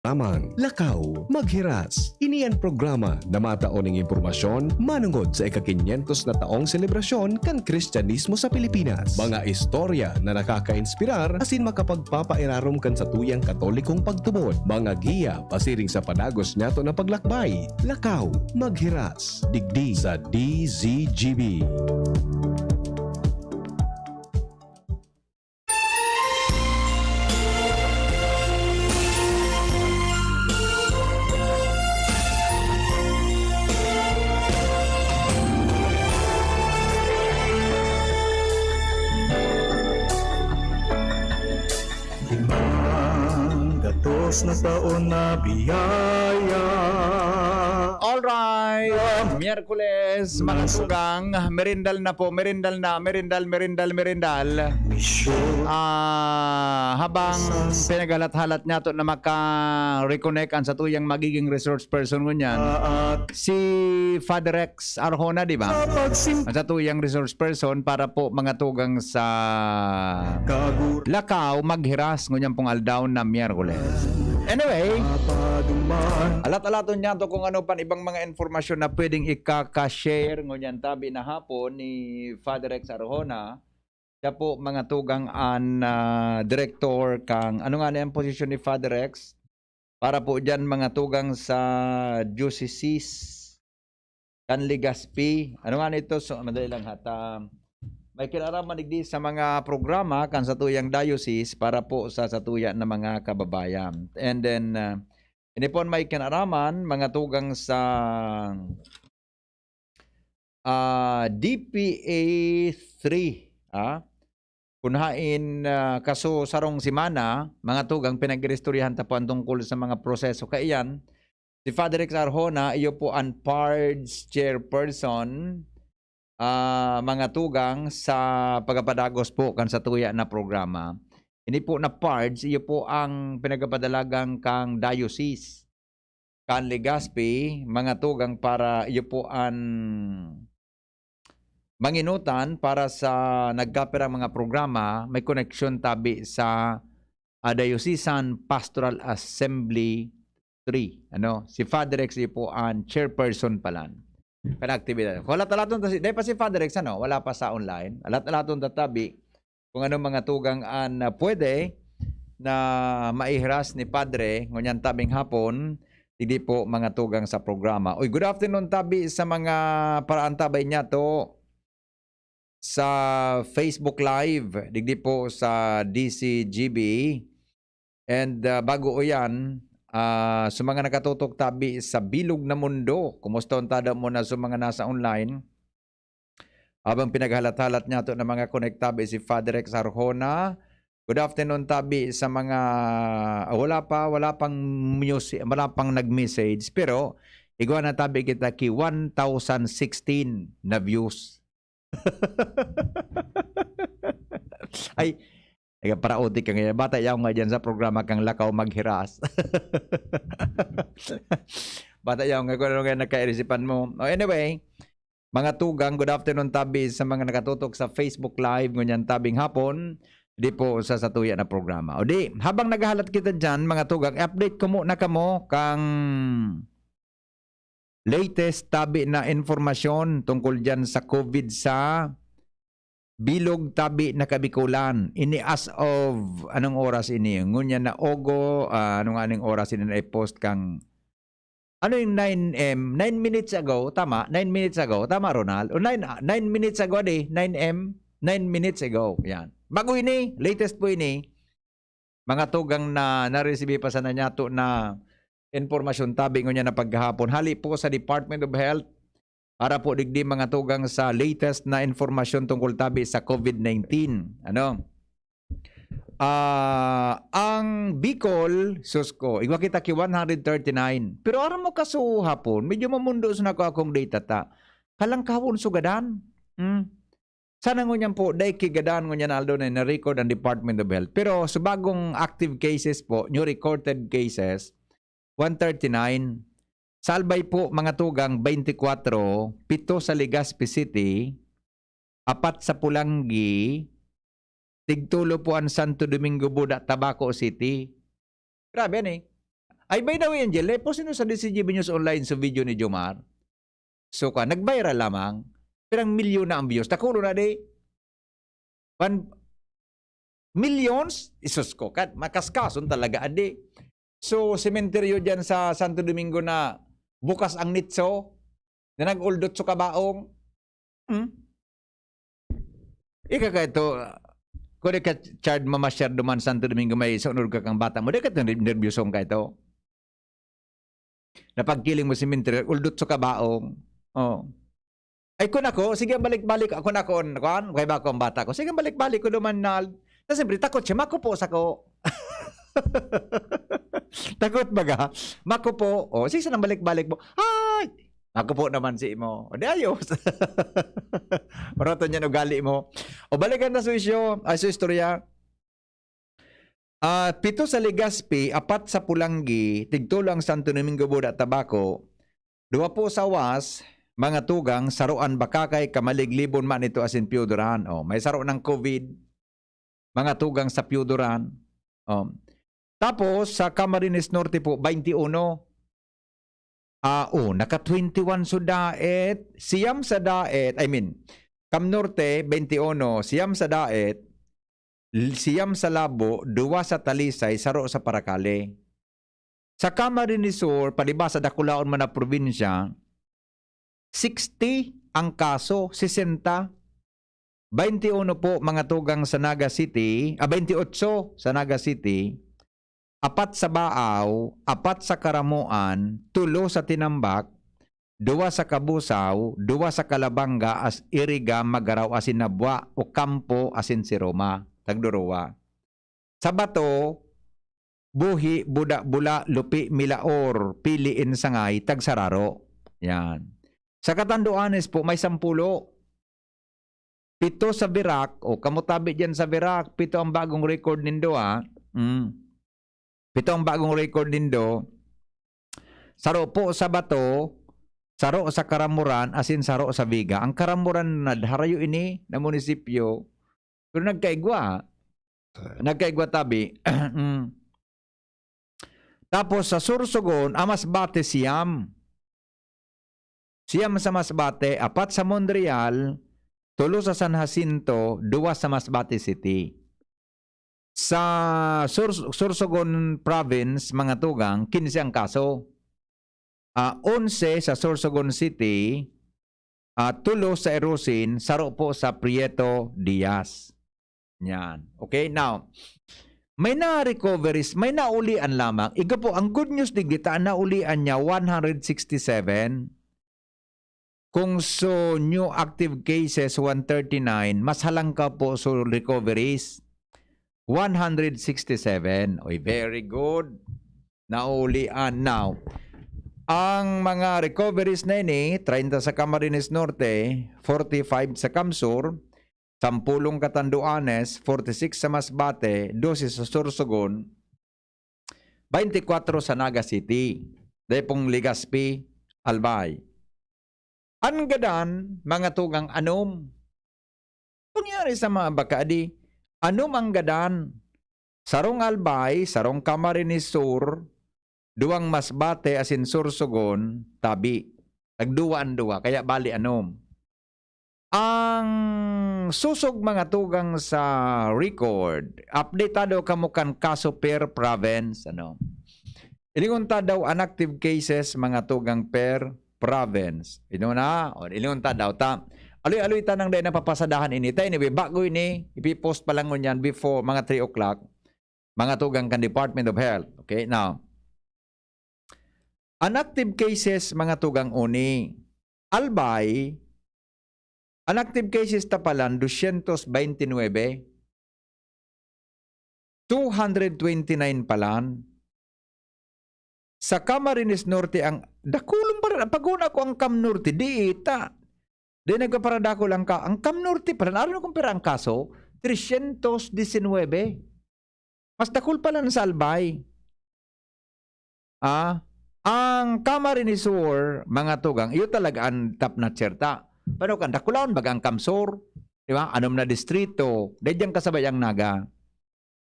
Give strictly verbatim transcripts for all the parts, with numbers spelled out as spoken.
Raman, Lakaw, Maghiras. Ini an programa na matao ning impormasyon manungod sa ika-kinyentos na taong selebrasyon kan Kristyanismo sa Pilipinas. Mga istorya na nakakainspirar asin makapagpapairarom kan satuyang Katolikong pagtubod. Mga giya pasiring sa padagos niyato na paglakbay. Lakaw, Maghiras. Digdi sa D Z G B. Limang gatos na taon na biyaya. Alright! Miyerkules, mga tugang, merindal na po, merindal na, merindal, merindal, merindal. Ah, habang pinaghalat-halat niyato na maka-reconnect ang satuyang magiging resource person ngunyan, si Father Rex Arjona, di ba? Ang satuyang resource person para po mga tugang sa Lakaw, Maghiras, ngunyan pong aldaw na Miyerkules. Anyway, alat-alaton niyato kung ano pan ibang mga impormasyon na pwedeng ikaka-share ngunyan tabi na hapon ni Father Rex Arjona. Siya po, mga tugang, an, ah, direktor kang, ano nga na yung posisyon ni Father Rex? Para po dyan, mga tugang, sa diocese kan Legazpi. Ano nga nito? So, madali lang, ha. Ta-, may kinaraman digdi sa mga programa kan satuyang diocese para po sa satuya na mga kababayan. And then, ah, ini po may kinaraman, mga tugang, sa ah, D P A three, ah. Kun hain, ah, kaso sarong semana, mga tugang, pinag-iristoryahan ta po ang tungkol sa mga proseso. Kaiyan, si Father Rex Arjona, iyo po ang PARDS chairperson, ah, mga tugang, sa pagapadagos po kan satuya na programa. Ini po na PARDS, iyo po ang pinagapadalagan kang diocese kan Legazpi, mga tugang, para iyo po an manginutan para sa nagkapirang mga programa, may koneksyon tabi sa, ah, Diocesan Pastoral Assembly three. Ano? Si Father Rex iyo po an chairperson palan kan aktibidad. Wala talaton ta si, dahil pa si Father Rex, ano? Wala pa sa online. Alat-alaton tatabi kung ano mga tugang an, ah, pwede na maihiras ni Padre ngunyan tabing hapon, digdi po mga tugang sa programa. Uy, good afternoon tabi sa mga paraantabay niyato sa Facebook Live, digdi po sa D C G B. And, ah, bago o yan, ah, sa mga nakatutok tabi sa bilog na mundo, kumusta unta daw mo na sa mga nasa online? Habang pinaghalat-halat niyato na mga connect tabi si Father Rex Arjona. Good afternoon tabi sa mga, ah, wala pa, wala pang musi-, wala pang nag-message, pero igwa na tabi kita ki one thousand sixteen na views. Ay, ay, parauti ka ngayon. Bata yaw nga dyan sa programa kang Lakaw Maghiras. Bata yaw nga kung ano nga nagkairisipan mo. Oh, anyway, mga tugang, good afternoon tabi sa mga nakatutok sa Facebook Live ngunyan tabing hapon, di po sa satuya na programa. O di, habang naghahalat kita dyan, mga tugang, update ko muna kamo kang latest tabi na informasyon tungkol dyan sa COVID sa bilog tabi na Kabikulan. Ini as of, anong oras ini? Ngunyan na ogo, ah, ano nga ning oras ini na i-post kang, ano yung nine M? Nine minutes ago, tama? Nine minutes ago, tama, Ronald? O nine, ah, nine minutes ago, adi? Nine M? Nine minutes ago, yan. Bago ini, latest po ini. Mga tugang na naresibi pa sana niyato na impormasyon tabi ngunyan na paghahapon. Hali po sa Department of Health, para po digdi mga tugang sa latest na impormasyon tungkol tabi sa COVID nineteen. Ano? Ah, ang Bicol, sus ko, igwa kita ki one hundred thirty-nine. Pero aram mo, kaso hapon, medyo mamundo sa nako akong data ta. Kalangkawon sugadan. Hmm. Sana ngunyan po, dai kigadan ngunyan aldo na na-record ang Department of Health. Pero sa bagong active cases po, new recorded cases, one thirty-nine. Sa Albay po, mga tugang, twenty-four, pito sa Legazpi City, apat sa Polangui, tigtulo po ang Santo Domingo, Buda, Tabaco City. Grabe yan eh. Ay, by the way, Angel, eh, post nyo sa D C G B News Online sa video ni Jomar. So, ka, nag-viral lamang. Pirang milyon na ang views. Takulo na di. One millions? Isus ko, kat, makaskason talaga, adi. So, sementeryo dyan sa Santo Domingo na bukas ang nitso, na nag-uldot sa kabaong. Hmm? Ika ka ito, kung di ka, Chard, mamasyar duman Santo Domingo, may sunod ka kang bata mo, di ka ito nerbyosong ka ito. Napagkiling mo si Mintre, uldot sa kabaong. Oh. Ay, kun ako, sige, balik-balik. Ako na, kun, kun, kaya ba ako ang bata ko? Sige, balik-balik ko duman na. Na siyempre, takot siya, makupo sa ko. Takot baga? Makupo. O, sige, sa nang balik-balik mo. Ay! Makupo naman si mo. O, di ayos. Maraton yan ugali mo. O, balikan na sa isyo, ay, sa istorya. Ah, pito sa Legazpi, apat sa Pulanggi, tigtulo ang Santo Domingo, Buda, Tabaco, duwa po sa Was, mga tugang, saro an Bacacay, Camaliglibon man ito asin Pioduran. O, may saro ng COVID, mga tugang sa Pioduran. O. Tapos, sa Camarines Norte po, twenty-one. Ah, o, naka twenty-one so Daet, siyam sa Daet, I mean, Cam Norte, twenty-one, siyam sa Daet, l-, siyam sa Labo, duwa sa Talisay, saro sa Paracale. Sa Camarines Sur, palibasa dakulaon man na probinsya, sixty ang kaso, sesenta. Twenty-one po, mga tugang, sa Naga City, ah, twenty-otso sa Naga City, apat sa Baao, apat sa Caramoan, tulo sa Tinambac, duwa sa Cabusao, duwa sa Calabanga, as Iriga, Magarao, asin Nabua, Ocampo, asin Siroma, tagduruwa. Sa Bato, Buhi, Buda, Bula, Lupi, Milaor, Pili, Insangay, tagsararo. Yan. Sa Catanduanes po, may sampulo. Pito sa Virac, o, kamo tabi diyan sa Virac, pito ang bagong record nindo, ha? Mm. Pito ang bagong record nindo. Saro po sa Bato, saro sa Caramoran, asin saro sa Viga. Ang Caramoran na harayo ini na munisipyo, pero nagkaigwa, ha? Nagkaigwa tabi. Mm. Tapos sa Sorsogon, ah, Masbate, siyam. Siyam sa Masbate, apat sa Monreal, tulo sa San Jacinto, duwa sa Masbate City. Sa Sur-, Sorsogon Province, mga tugang, quince ang kaso. Ah, onse sa Sorsogon City, ah, tulo sa Irosin, saro po sa Prieto Diaz. Yan. Okay, now, may na-recoveries, may naulian lamang. Iga po, ang good news digdi ta, ang naulian niya, one hundred sixty-seven. Kung so new active cases, one thirty-nine, mas halangkaw po so recoveries, one hundred sixty-seven. Oy, very good. Naulian. Now, ang mga recoveries na ini, treinta sa Camarines Norte, forty-five sa Camsur, sampulong Catanduanes, forty-six sa Masbate, dose sa Sorsogon, twenty-four sa Naga City, dai pong Legazpi, Albay. An gadan, mga tugang, anom. Pangyari sa mga baka, adi, anom ang gadan. Sarong Albay, sarong Camarines Sur, duwang Masbate asin Sorsogon, tabi. Tagduwa an duwa, kaya bali anom. Ang susog, mga tugang, sa record, updatado kamo kan kaso per province, ano? Ilingon ta daw an active cases, mga tugang, per province. Ino na? O, ilingon ta daw ta. Aloy-aloy ta nang dai napapasadahan ini. Ta, anyway, bago ini, ipipost pa lang ngunyan before mga three o'clock, mga tugang kan Department of Health. Okay, now, an active cases, mga tugang, uni, Albay, an active cases ta palan, dosyentos bente nuebe. Two hundred twenty-nine palan. Sa Camarines Norte, ang dakulon pa rin. Ang paguna ko ang Cam Norte, di ita. Di nagpaparadakol ang ka-, ang Cam Norte palan. Aram mo kung pira ang kaso? Tresyentos disinwebe. Mas dakul palan sa Albay. Ah, ang Camarines Sur, mga tugang, iyo talaga ang top notcher ta. Pero kan dakulaon baga ang Camsur, di ba? Anom na distrito, dai diyan kasabay ang Naga.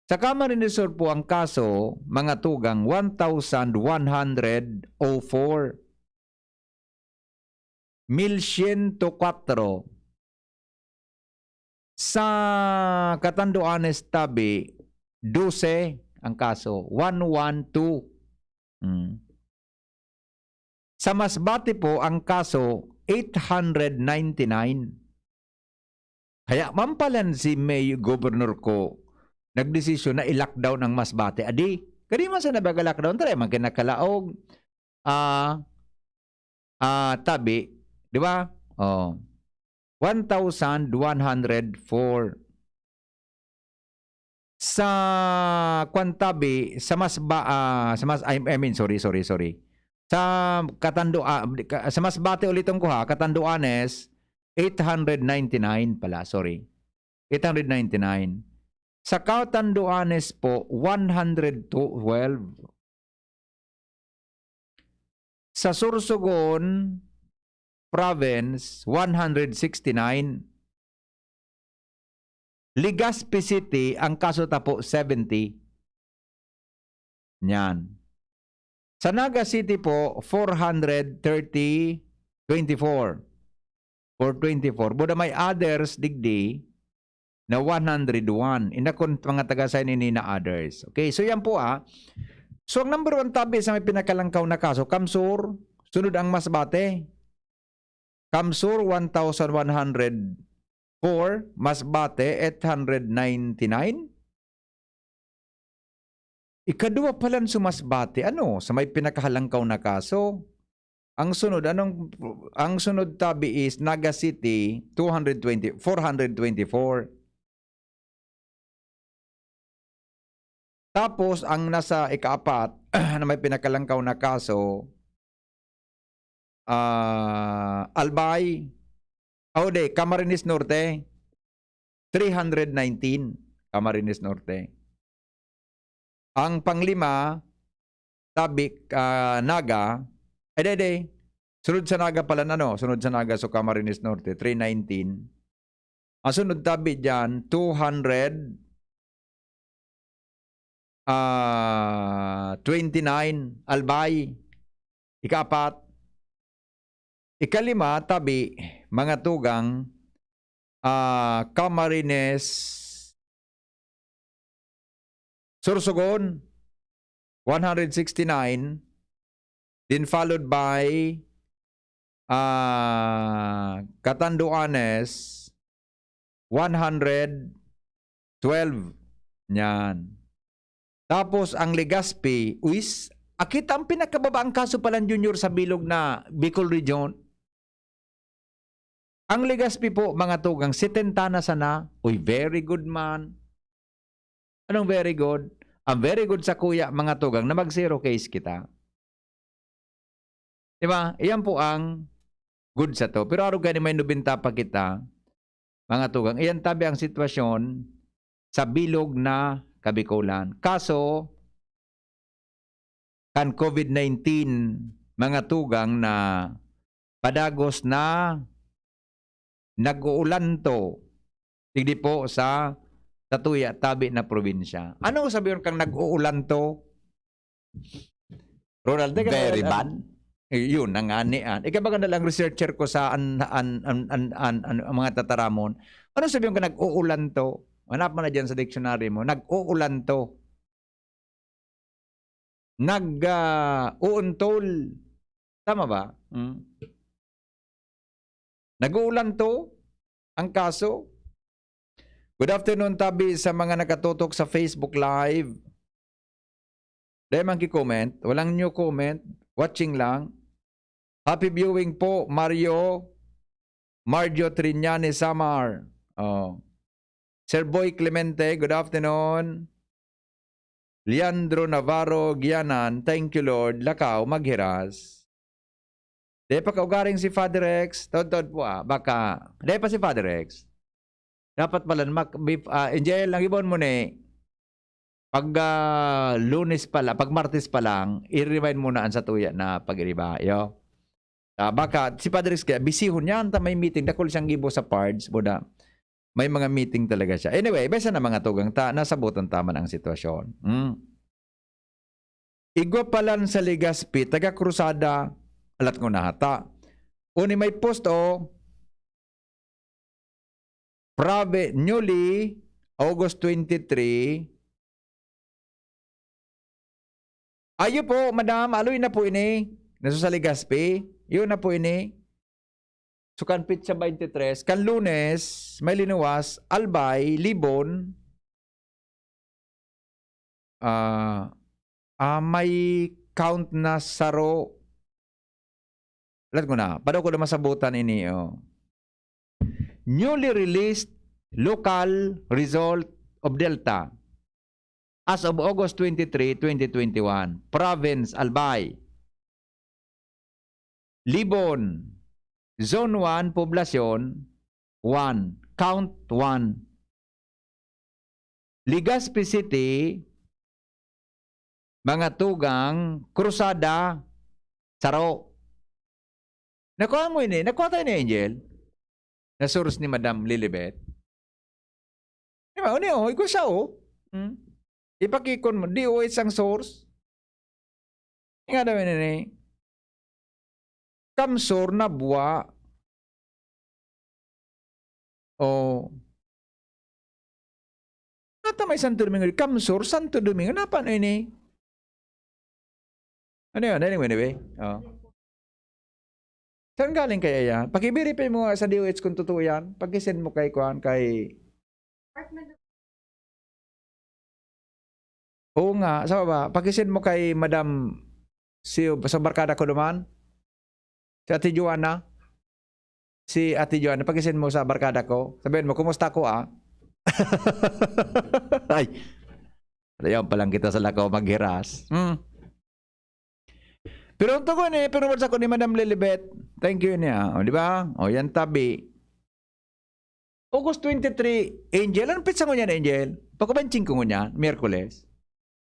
Sa Camarines Sur po ang kaso, mga tugang, one thousand one hundred oh four. Mil siyento kwatro. Sa Catanduanes tabi, dose ang kaso, one one two. Hmm. Sa Masbate po, ang kaso, eight hundred ninety-nine. Kaya mampalan si May Governor ko, nagdesisyon na i-lockdown ang Masbate. Adi, kadi man sa nabaga lockdown, tara man kinakalaog, ah, ah, tabi, di ba? Oh. One thousand one hundred four. Sa kwan tabi, sa Masba-, ah, sa Mas-, I, I mean, sorry, sorry, sorry. Sa Katando-, ah, di ka, sa Masbate uliton ko ha, Catanduanes, eight hundred ninety-nine pala, sorry. Eight hundred ninety-nine. Sa Catanduanes po, one hundred twelve. Sa Sorsogon Province, one hundred sixty-nine. Legazpi City, ang kaso ta po, seventy. Yan. Sa Naga City po, four hundred thirty, twenty-four. Or twenty-four. Buda may others digdi na one hundred one. Inda kun mga taga-sign ini na others. Okay, so yan po, ah. So, ang number one tabi sa may pinakalangkaw na kaso, CamSur, sunod ang Masbate. CamSur, one thousand one hundred four, Masbate, eight hundred ninety-nine. Ikaduwa palan sa Masbate, ano, sa may pinakahalangkaw na kaso. Ang sunod, anong, ang sunod tabi is Naga City, two hundred twenty, four hundred twenty-four. Tapos, ang nasa ikaapat na may pinakalangkaw na kaso, ah, Albay, oh, di, Camarines Norte, three hundred nineteen, Camarines Norte. Ang panglima, tabi, ah, Naga, ay, di, di. Sunod sa Naga pala, ano, sunod sa Naga, so Camarines Norte, three nineteen. Ang sunod tabi dyan, two hundred, ah, twenty-nine, Albay. Ikaapat. Ikalima, tabi, mga tugang, ah, Camarines, Sorsogon, one hundred sixty-nine, then followed by, ah, Catanduanes, one hundred twelve. Yan. Tapos ang Legazpi, uys, akita ang pinakababaang kaso palan, Junior, sa bilog na Bicol Region. Ang Legazpi po, mga tugang, setenta na sana. Uy, very good man. Anong very good? Ang very good sakuya, mga tugang, na mag-zero case kita. Di ba? Iyan po ang good sato. Pero arog gani may nobenta pa kita, mga tugang. Iyan tabi ang sitwasyon sa bilog na Kabikolan. Kaso, kan COVID nineteen, mga tugang, na padagos na nag-uulanto, digdi po sa, sa tuya tabi na probinsya. Ano sabihin kang nag-uulanto? Ronald, teka, Very ah, bad. Eh, yun, ang ani, ah. Ikaw ba ganda lang researcher ko sa an, an, an, an, an, an, ang mga tataramon? Ano sabihin ka nag-uulanto? Hanap mo na dyan sa dictionary mo. Nag-uulanto. Nag, ah, uuntol. Tama ba? Hmm. Nag-uulanto ang kaso. Good afternoon, tabi, sa mga nakatutok sa Facebook Live. Dai man ki-comment, walang new comment, watching lang. Happy viewing po, Mario, Marjo Triñani Samar. Oh. Sir Boy Clemente, good afternoon. Leandro Navarro Gianan, thank you, Lord. Lakaw, maghiras. Dai pa kaugaring si Father Rex. Tod-tod po, ah. Baka, dai pa si Father Rex. Dapat pala, mak-, bif-, ah, Angel, ang ibon mo ni, pag, ah, Lunes pala, pag Martes pa lang, i-remind mo na ang satuya na pag-iriba, yo. Ah, baka, si Padre Rex kaya, bisihon niya, anta may meeting, dakul siyang gibo sa Pards, buda. May mga meeting talaga siya. Anyway, basta na mga tugang ta, nasabutan ta man ang sitwasyon. Hmm. Igwa palan sa Legazpi, taga Cruzada, alat ko na hata. Uni may post, oh. Prave-, newly, August twenty-three. Ayo po, madam, aloy na po ini. Nasa sa Legazpi. Yun na po ini. So, kan petsa twenty-three, kan Lunes, may linuwas, Albay, Libon, ah, ah, may count na saro. Alat ko na, padaw ko na masabutan ini, oh. Newly released local result of Delta as of August twenty-three, twenty twenty-one. Province, Albay. Libon, Zone one, Poblacion, one, count one. Legazpi City, mga tugang, Cruzada, saro. Nakuha mo ini? Nakuha tayo ni Angel? Na source ni Madam Lilibet? Di ba? Ano yun? Ikaw siya, oh. Hmm? Ipakikon mo, D O H ang source. Nga daw yun, eh. Kamsor, Nabua. Oh. Nata may Santo Domingo. Kamsor, Santo Domingo. Napan ini? Ano yun? Anyway, anyway. Oh. Saan galing kaya yan? Paki-verify mo nga sa D O H kung totoo yan. Paki-send mo kay kuan, kay... Oo nga, sa baba. Paki-send mo kay Madam, si, sa barkada ko duman. Si Ate Joanna. Si Ate Joanna, paki-send mo sa barkada ko. Sabihin mo, "Kumusta ko, ah?" Ay. Dayon pa lang kita sa lakaw maghiras. Hmm. Pero ang tugon eh, pero sa ko ni Madam Lilibet, thank you niya. O, di ba? O, yan tabi. August twenty-three, Angel. Anong petsa ngunyan, Angel? Pakubanching ko ngunyan, Miyerkules.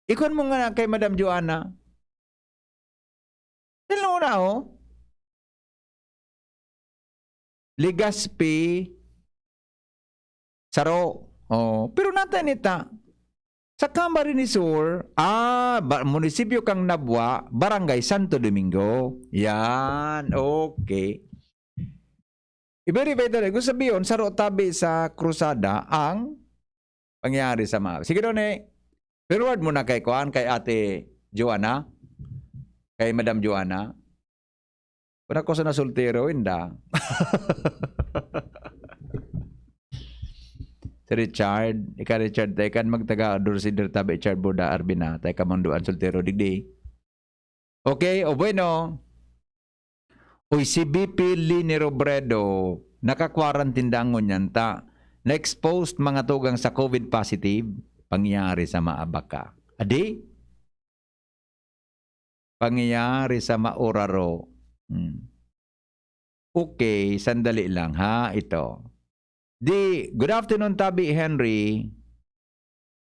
Ikon mo nga kay Madam Joanna. Hello na, oh. Legazpi, saro. Oh, pero nata nita. Sa Camarines Sur, ah, ba-, munisipyo kang Nabua, Barangay Santo Domingo. Yan, okay. I-verify talaga. Gusto sabihin, saro tabi sa krusada ang pangyayari sa mga... Sige daw, ne. Forward mo na kay kuan, kay Ate Joanna. Kay Madam Joanna. Kung ako sa nasultero, inda. Si Richard, ika Richard, tay kan magtaga Dulce del Tabe, Richard Boda, Arbina, tay kamunduan, soltero, digdi. Okay, o bueno. Uy, si B P Lini Robredo, naka-quarantine daang ngunyan ta. Na-exposed mga tugang sa COVID positive, pangyayari sa Maabaka. Adi? Pangyayari sa Mauraro. Hmm. Okay, sandali lang ha, ito. Di, good afternoon, Tabi Henry.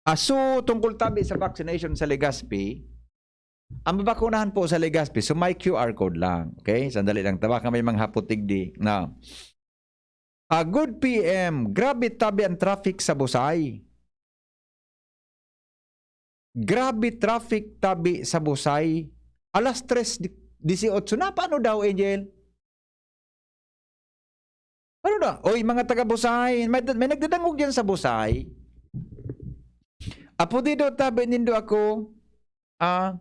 Aso, tungkol tabi sa vaccination sa Legazpi, ang babakunahan po sa Legazpi, so may Q R code lang. Okay? Sandali lang, ta baka may mga haputig di. Na, ah, good P M, grabe tabi ang traffic sa Busay. Grabe traffic tabi sa Busay. Alas tres di-, dieciocho na. Paano daw, Angel? Ano na? Oy, mga taga Busay, may, may nagdadangog yan sa Busay. Apo, di daw tabi nindo ako. Ah,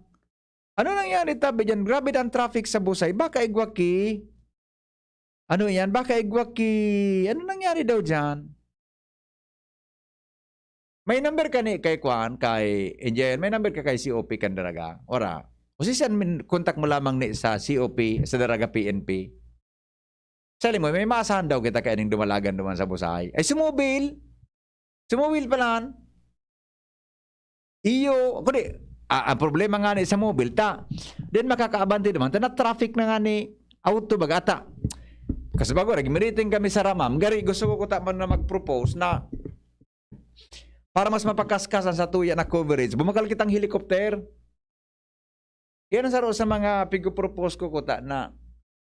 ano nangyari tabi dyan? Grabe ang traffic sa Busay. Baka igwa ki... Ano yan? Baka igwa ki... Ano nangyari daw dyan? May number ka ni kay kuan, kay Angel? May number ka kay C O P kan Daraga? Ora. O si saan min-, kontak mo lamang ni sa C O P, sa Daraga P N P? Sali mo, may maasahan daw kita kay aning dumalagan duman sa Busay. Ay, sumubil. Sumubil palan. Iyo, kundi, ah, ang problema nga ni sa mobil, ta, then makakaabante naman, ta na-traffic na nga ni auto, baga ata. Kasi bago, nag-meeting kami sa Ramam, gari, gusto ko kuta man na mag-propose na para mas mapakaskas ang satuya na coverage, bumakal kitang helicopter. Yan ang saro sa mga pigpropose ko, kuta, na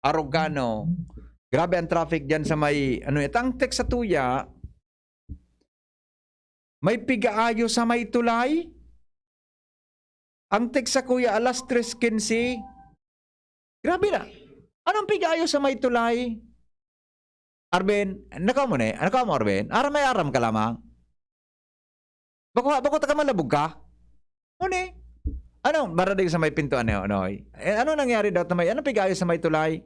arogano. Grabe ang traffic dyan sa may, ano, itang text sa tuya, May pigaayo sa may tulay? Ang text sa kuya, alas tres quince. Grabe na. Anong pigaayo sa may tulay? Arben, nakaw mo ni? Nakaw mo, Arben? Aram may aram ka lamang. Bako, bako taka malabog ka? Ano ni? Ano, maradig sa may pinto, ano, ano, eh? Eh, ano nangyari daw sa may, ano pigaayo sa may tulay?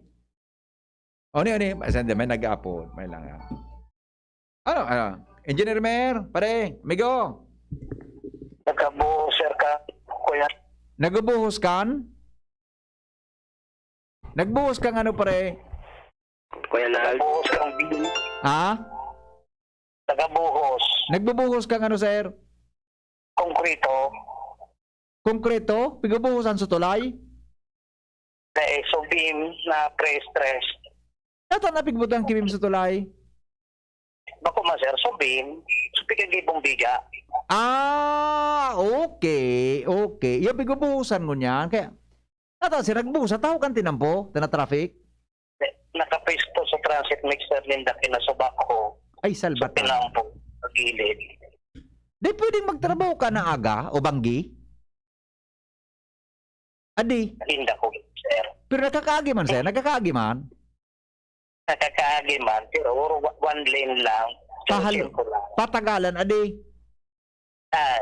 Ano, ano, eh? Saan may nag-aapod? May lang, ah. Ano, ano? Engineer Mer, pare, migo. Nagkabuhos, sir, ka, kuya. Nagbubuhos kan? Nagbuhos kang ano, pare? Kuya Lal. Nagbuhos kang bin. Ha? Nagbubuhos. Nagbubuhos kang ano, sir? Konkreto. Konkreto? Pigbubuhosan sa tulay? Na, eh, so beam na pre-stress. Ata na pigbutang ki beam sa tulay? Bako man, sir, so beam, so pigagibong biga. Ah, okay, okay. Yung pigbubuhosan mo niyan. Kaya, ata, sir, nagbuhos sa tao kan tinampo, ta na-traffic? Eh, nakapisto sa transit mixer ninda kinasubak ko. Ay, salbatan. Sa pinampo, sa gilid. Di pwedeng magtrabaho ka na aga o banggi? Adi. Linda ko, sir. Pero nakakaagi man, sir. Nakakaagi man. Nakakaagi man, pero oro-, one lane lang. Pahal-, Sirkular. Patagalan, adi. Ah.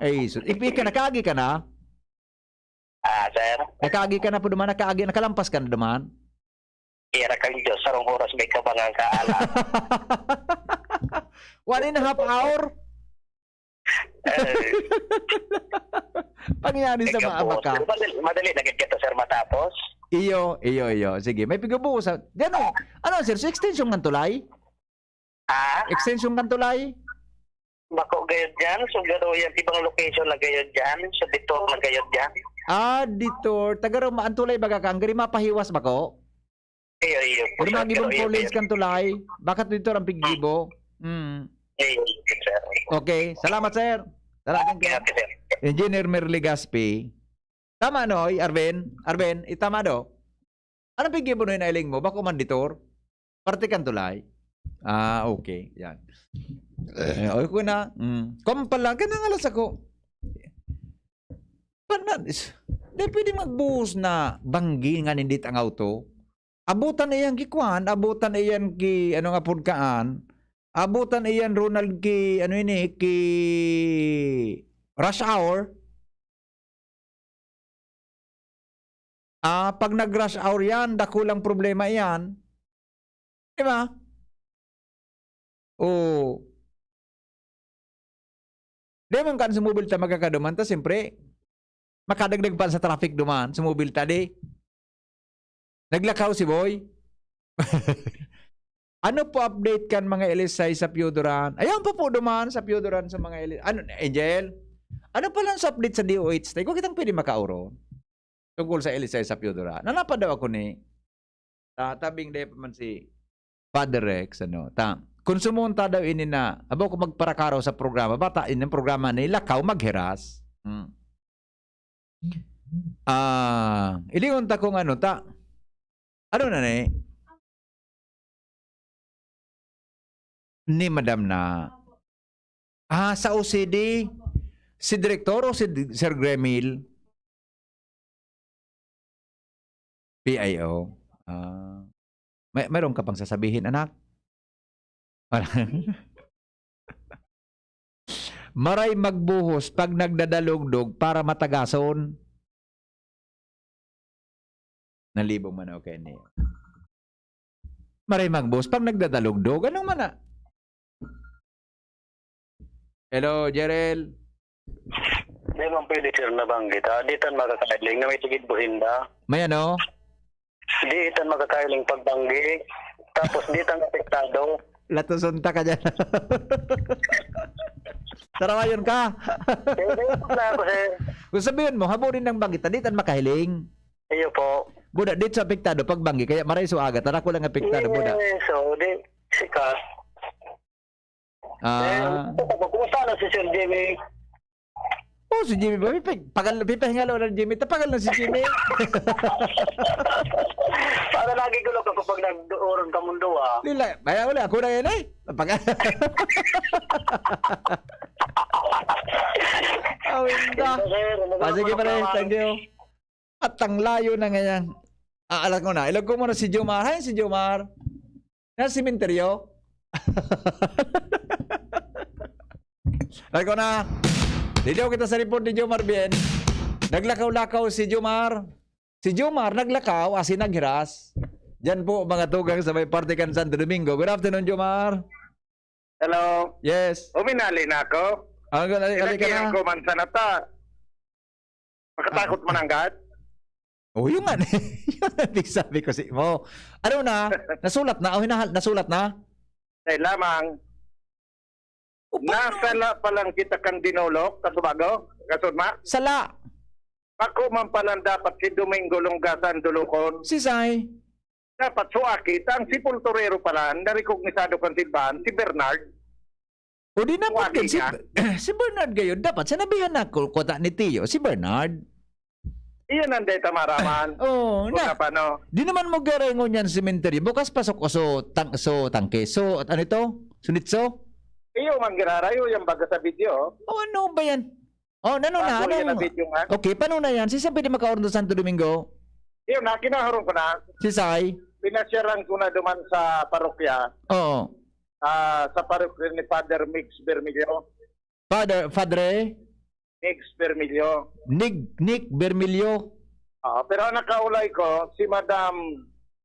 Ay, so, ipi ka, nakaagi ka na? Ah, sir? Nakaagi ka na po duman, nakaagi, nakalampas ka na duman? Ira kang Diyos, sarong oras may kabangan ka, ala. One and a half hour? Eh. Pangyari sa mga abaka. Pero madali, madali na gid kita, sir, matapos. Iyo, iyo, iyo. Sige, may pigbubuhos sa, di ano, ano, sir, sa extension ng tulay? Ah? Extension ng tulay? Bako gayod dyan, so garo yan, ibang location na gayod dyan, sa Detour na gayod dyan. Ah, Detour. Taga Roma, ang tulay baga ka, ang gari mapahiwas bako? Iyo, iyo po, sir. Pero magibong four lanes kan tulay. Bakit dito ang piggibo? Mm. Iyo, iyo, sir. Okay. Salamat, sir. Salamat, sir. Okay, sir. Engineer Merly Gaspi. Tama, no, Arvin? Arvin, itama, do? Anong piggibo na inailing mo? Bako man, Detour? Parte kan tulay? Ah, okay. Yan. Eh, okay na. Mm. Kung pala, ganang alas ako. Panan, is, di pwede magbuhos na banggi nga nindit ang auto. Abutan iyan ki kwan, abutan iyan ki, ano nga pod kaan, abutan iyan, Ronald, ki, ano ini, ki rush hour. Ah, pag nag-rush hour yan, dakulang problema iyan. Di ba? O, di man kan sumubilta magkakaduman, ta siyempre, makadagdag pa sa traffic duman, sumubilta, di. Naglakaw si Boy. Ano po update kan mga L S I sa Pioduran? Ayan pa po duman sa Pioduran sa mga L S I. Ano, Angel? Ano pa lang sa update sa D O H tayo? Kung kitang pwede makauron tungkol sa L S I sa Pioduran. Nanapa daw ako ni, ta-, tabing dahil pa man si Father Rex, ano, ta, konsumon ta daw ini na, abo ko magparakaraw sa programa, bata, ini ang programa ni Lakaw Maghiras. Hmm. Ah, ilingon ta kung ano ta. Ano na ni? Ni Madam na. Ah, sa O C D, si Direktor o si D-, Sir Gremil? P I O. Ah. May, mayroon ka pang sasabihin, anak? Wala. Maray magbuhos pag nagdadalugdog para matagason. Nalibong man ako kaini. Maray magbuhos pag nagdadalugdog. Anong mana? Hello, Jerel. Di man pwede, sir, na banggi ta. Di tan makakailing na may sigid buhinda. May ano? Di tan makakailing pagbanggi. Tapos di tan apektado. Latuson ta ka dyan. Tarawayon ka. Eh, di na ako, sir. Kung sabihin mo, haburin ng banggi ta, di tan makahiling. Iyo po. Buda, di sa apektado pagbanggi, kaya maray so aga, tara ko lang apektado, buda. Eh, so, di, sika. Ah. Eh, kumusta na si Sir Jimmy? Oh, si Jimmy ba? Pipi-, pagal, pipahingalo na Jimmy. Tapagal na si Jimmy. Para lagi ko lang kapag nag-uurong ka mundo, ah. Lila, kaya wala, ako na yan eh. Pag- Awinda. Thank you, sir. Ano Ah, ba, sige, pare. Thank you. At ang layo na ngayon. Ah, alam ko na. Ilog ko muna si Jomar. Hi, si Jomar. Na sementeryo. Alam ko na. Didaw kita sa report ni Jomar Bien. Naglakaw-lakaw si Jomar. Si Jomar naglakaw, asin naghiras. Diyan po, mga tugang sa may parte kan Santo Domingo. Good afternoon, Jomar. Hello. Yes. Uminali na ako. Ah, ali, ali ka Pinagihan na. ko man sana ta. Makatakot Ah. mananggad? Oh, yun nga. Yun ang sabi ko si mo. Ano na? Nasulat na? O hinahal-, nasulat na? Dahil lamang, O, paano? Nasala pa lang kita kan Dinolok, Kasubago, Kasudma. Sala. Bako man palan dapat si Domingo Longgasan Dolokon. Si Sai. Dapat suaki ta ang sepulturero pala, narikognisado kan simbahan, si Bernard. O di na Suaki pagka si, niya. Si Bernard gayon, dapat sinabihan na ko, kota ni Tiyo, si Bernard. Iyon ang deta maraman. Oo, Kung na. na paano. Di naman mo garay ngunyan sementeryo. Bukas pa so, so, tang-, so, tangke. So, at ano ito? Sunitso? Iyo, manggirarayo yung baga sa video. O ano ba yan? O, nano na? Bago yan Anong, ang video nga. okay, paano na yan? Si saan pwede makaordo Santo Domingo? Iyo na, kinahurong ko na. Si Sai? Pinasyaran ko na duman sa parokya. Oo. Ah, sa parokya ni Father Mix Bermilio. Father, Padre? Mix Bermilio. Nig-, Nick Bermilio. Oo, pero ang nakaulay ko, si Madam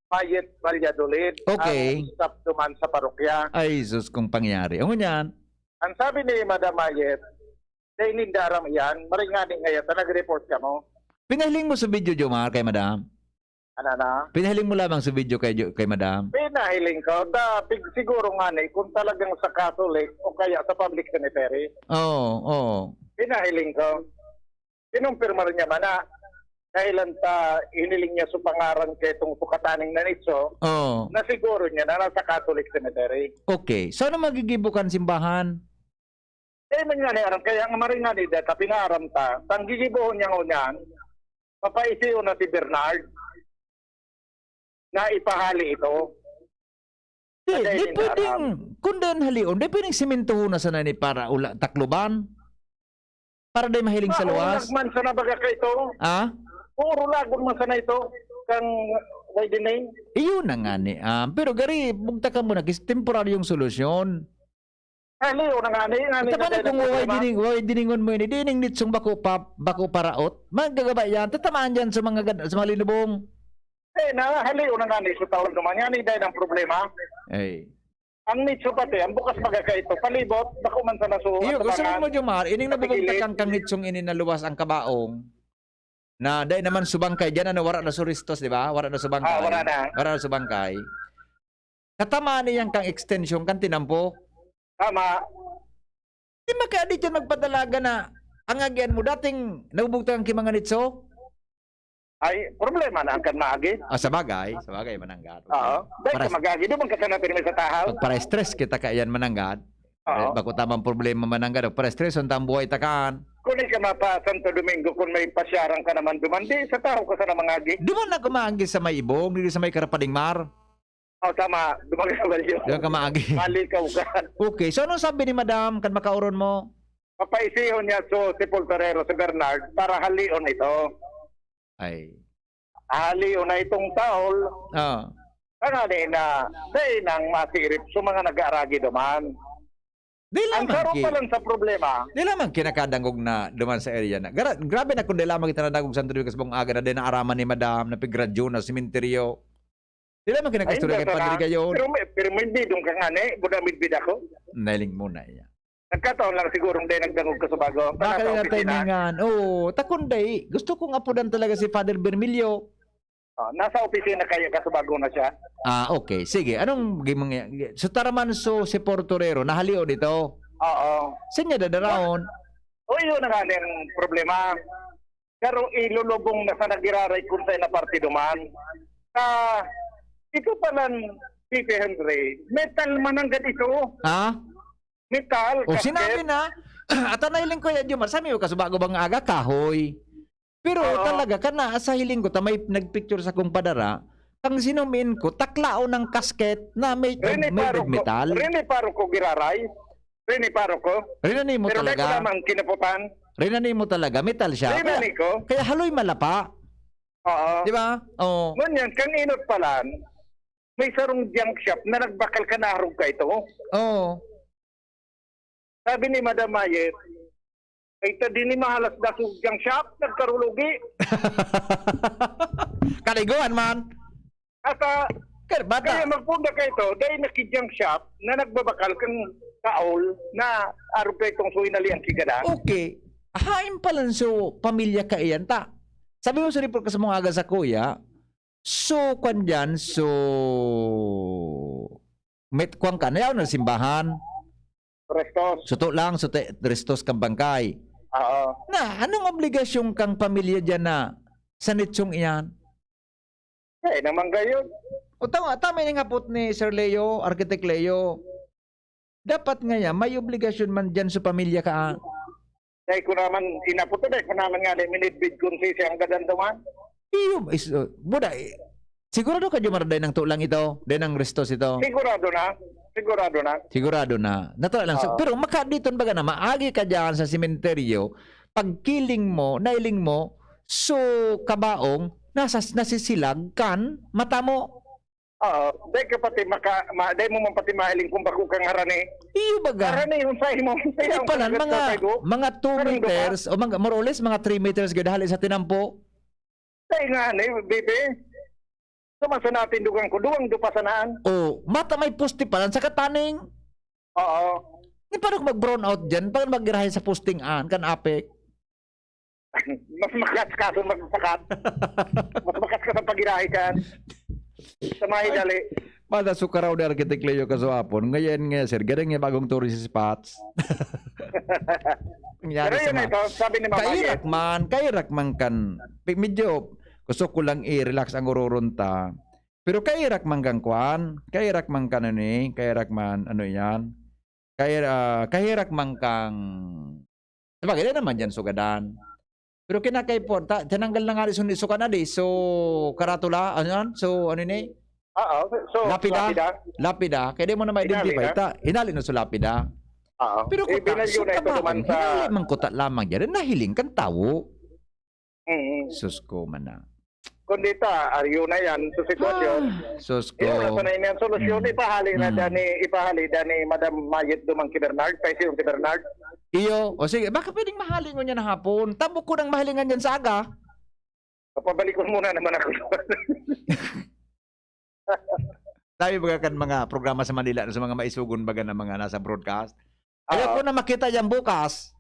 Mayet Valladolid, Okay. ang staff duman sa parokya. Ay, sus, kung pangyari. Ang ngunyan? Ang sabi ni Madam Mayet, "Dai ninda aram iyan, maray ngani ngaya ta nag-report kamo." Pinahiling mo sa video, Jomar, kay Madam? Ano na? Pinahiling mo lamang sa video kay Jo-, kay Madam? Pinahiling ko. Ta, pig-, siguro ngani, kung talagang sa Catholic o kaya sa public cemetery. Oo, oo. Pinahiling ko. Kinumpirma rin niya man na dahilan ta hiniling niya sa pangaran kay itong sukataning nanitso, Oo. na siguro niya na nasa Catholic Cemetery. Okay. So, ano magigibo kan simbahan? Eh, man nga ni aram, kaya nga maray nga ni data, pinaaram ta. Tang gigibohon niya ngunyan, papaisiyo na si Bernard na ipahali ito. Di, Sa di dahilan pwedeng, aram. kung dayon halion, di pwedeng simentohon na sana ni para ula, takloban? Para di mahiling sa luwas? Mahulag man sana baga ka ito. Ah? Puro lagon man sana ito. Kang, why the name? Iyon na nga ni, ah, pero gari, bugta ka muna, kis-, temporaryong solusyon. Ay, liyo na nga ni, nga ni Tama na na kung dahil way problema. dining-, way diningon mo ini, di ning nitsong bako pa, bako paraot. Magagaba yan, tatamaan dyan sa mga gad-, sa mga linubong. Eh, na, haliyo na nga ni, sa taon naman, yan, dahil ang problema. Ay. Ang nitso pati, ang bukas baga ka ito, palibot, bako man sana sa Iyo, gusto atabangan. mo, Jomar, ining Sa gilid. nabubugtakan kang nitsong ini na luwas ang kabaong, na dai naman subangkay, diyan na wara na suristos, di ba? Wara na subangkay. Ah, wara na. Wara na subangkay. Katamaan niyan kang extension, kan tinampo. Tama. Di makaadi dyan magpadalaga na ang agian mo, dating nabubugtakan ki mga nitso? Ay, problema na ang kan maagi. Ah, sa bagay, sa bagay, mananggad. Oo. Dahil Para sa mag-agi, di man ka sana pirmi sa tahaw. Pagpara-stress kita kaiyan, mananggad. Oo. Eh, bako tamang problema, mananggad. Pagpara-stress, ang tamang buhay takan. Kung di ka mapa Santo Domingo, kung may pasyaran ka naman duman, di sa tahaw ka sana mangagi. Duman na ka maagi sa may Ibong, di sa may Karapading Mar. Oh, tama. Duman ka balyo. Duman ka maagi. Malikaw ka. Okay, so anong sabi ni Madam, kan makauron mo? Papaisihon niya so sepulturero si Bernard para halion ito. Ay. Halion na itong taol. Ah. Tangali na, dai nang masirip sa mga nag-aaragi duman. Di Ang lamang saro ki-, pa lang sa problema. di lamang kinakadangog na duman sa area na. Gara-, grabe na kung di lamang kita nadangog sa Santo Domingo sa buong aga na din naaraman ni Madam, na pigradyo na sementeryo. Di lamang Ay, kinakastorya kay nasa Padre na. Gayon. Pero may, pero may bidong ka nga ni, buda may bida ko. Nailing mo na iya. Nagkataon lang sigurong dahil nagdangog ka sa bago. Baka Nasa na opisina. timingan. Oo, takon day. Gusto kong apudan talaga si Father Bermilio. Ah, nasa opisina kaya ka sa bago na siya. Ah, okay. Sige, anong gimong, so taraman so si Portorero, nahalion ito? Oo. Saan niya dadaraon? O, yun na nga ang problema. Pero ilulubong na sa nagiraray kung sa na parte duman. Ah, ito palang Tito Henry, metal mananggad ito. Ha? Metal, O, kasket. sinabi na, at ang nahiling ko yan, Jomar, sabi mo, kasubago bang aga, kahoy. Pero Oo. talaga, kana, sa hiling ko, ta may nagpicture sa kong padara, kang sinumiin ko, taklaon ng kasket na may, Rini may paro ko, metal. rini paro ko giraray. Rini paroko. Rinani mo Pero dai ko talaga? naman kinaputan. Rinani mo talaga? Metal siya? Rinani Kaya, ko. kaya haloy malapa. Oo. Di ba? Oo. Ngunyan, kan inot palan, may sarong junk shop na nagbakal kan arog ka ito. Oo. Sabi ni Madam Mayet, "Ay, ta di ni mahalas dasog junk shop, nagkarulogi." Kaliguan man. Ata, Kaya bata. kaya magpunda ka ito, dahil nakijang shop na nagbabakal kang kaol na arog ka itong suwi na liyang kigada. Okay. Hain palan so pamilya ka iyan ta. Sabi mo sa report ka sa mga aga sa kuya, so kwan dyan, so met kwan ka, nayaw na simbahan. Restos. Suto lang, suto, restos kang bangkay. Oo. Na, anong obligasyon kang pamilya dyan na sa nitsong iyan? Eh, naman gayon. O tama, tama yung hapot ni Sir Leo, Architect Leo. Dapat nga yan, may obligasyon man dyan sa pamilya ka. Ah. Dahil ko naman, inapot ko, dahil ko naman nga, dahil minidbid ko si siyang gadandaman. Iyo, is, uh, buda, eh, sigurado ka, Jomar, dahil nang tulang ito, dahil nang restos ito. Sigurado na. Sigurado na. Sigurado na. Natural lang. So, Oo. pero makaditon baga na, maagi ka dyan sa sementeryo, pagkiling mo, nailing mo, so, kabaong, nasa, nasisilag kan mata mo. Oo, dai ka pati maka-, ma-, dai mo man pati mahiling kung bako kang harani. Iyo baga. Harani, unsay mo, unsay Hindi ang palan, pagkat mga, sa tago? mga two Harani ka pa? meters, o mga, more or less, mga three meters gud hali sa tinampo. Dai nga, ni, bibi. Sa man sa natindugan ko, duwang dupa sanaan. O, mata may poste palan sa kataning. Oo. Ni paano kung mag-brown out dyan? Paano maggirahe sa posting an, kan apek? Mas makas ka sa magsakat. Mas makas ka sa pagirahe kan. Sa mga Ay, hidali. Mada sukaraw ni Arkitek Leo Kasuapon. Ngayon nga, sir, ganun nga bagong tourist spots. Nangyari Pero sa yun mga ito, sabi ni Mama Kairak Yen. man, kairak man kan. Pi-, medyo gusto ko lang i-relax ang ururon ta. Pero kairak man kan kwan, kairak man kan ano ni, kairak man, ano yan, kair-, ah, kahirak man kang, sabagay, dai naman diyan sugadan. Pero kinakaipo, ta-, tinanggal na nga rin so, suka na di, so, karatula, ano yan? So, ano ni? Oo, so, Lapida? lapida. Lapida. Kaya di mo na ma-identify, Hinali na. ta-, hinali na so lapida. Oo. Pero Eh, kuta, binalyo so na ito kabaong, naman sa hinali man kuta lamang yan, nahiling kang tawo. Mm. Sus ko man na. Kundi ta, aryo na yan sa sitwasyon. Ah, sus ko. Iyo, wala pa na yan solusyon. Mm. Ipahali na Mm. dani, ipahali dani Madam Mayet Dumang ki Bernard, kay siyon si Bernard. Iyo, o sige, baka pwedeng mahalingon niya na hapon. Tabok ko nang mahalingan dyan sa aga. Papabalikon muna naman ako. Sabi baga kan mga programa sa Manila, sa mga maisugon baga na mga nasa broadcast, "Ayaw Oo. ko na makita yan bukas."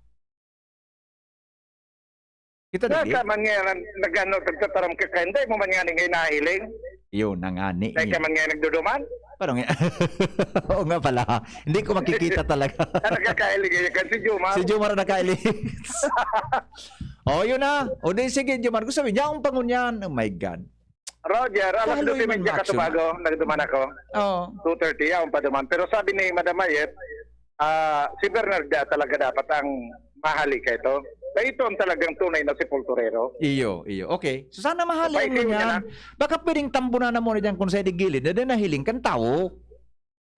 Kita Kaya digdi? ka man nga, nag-, nag-ano, nagtataram ka, kaya hindi mo man nga nga nahiling. Yun, nangani Kaya ka niya. man nga nagduduman. Parang, oo nga pala. Hindi ko makikita talaga. Ah, nakakailing yan kan si Jomar. Si Jomar ang nakailing. Oh, yun na. O di, sige, Jomar. Gusto mo, yaong pangunyan. Oh my God. Roger, alas Kahaloy dose man, media Macho. katubago, nagduman ako. Oo. Two thirty, yaon pa duman. Pero sabi ni Madam Mayet, ah, si Bernard da talaga dapat ang mahali ka ito. Kaya ito ang talagang tunay na sepulturero. Iyo, iyo. Okay. So, sana mahali Paisiw mo niya niyan. na. Baka pwedeng tambunan na muna dyan kung sa di gilid, na din nahiling kang tawo.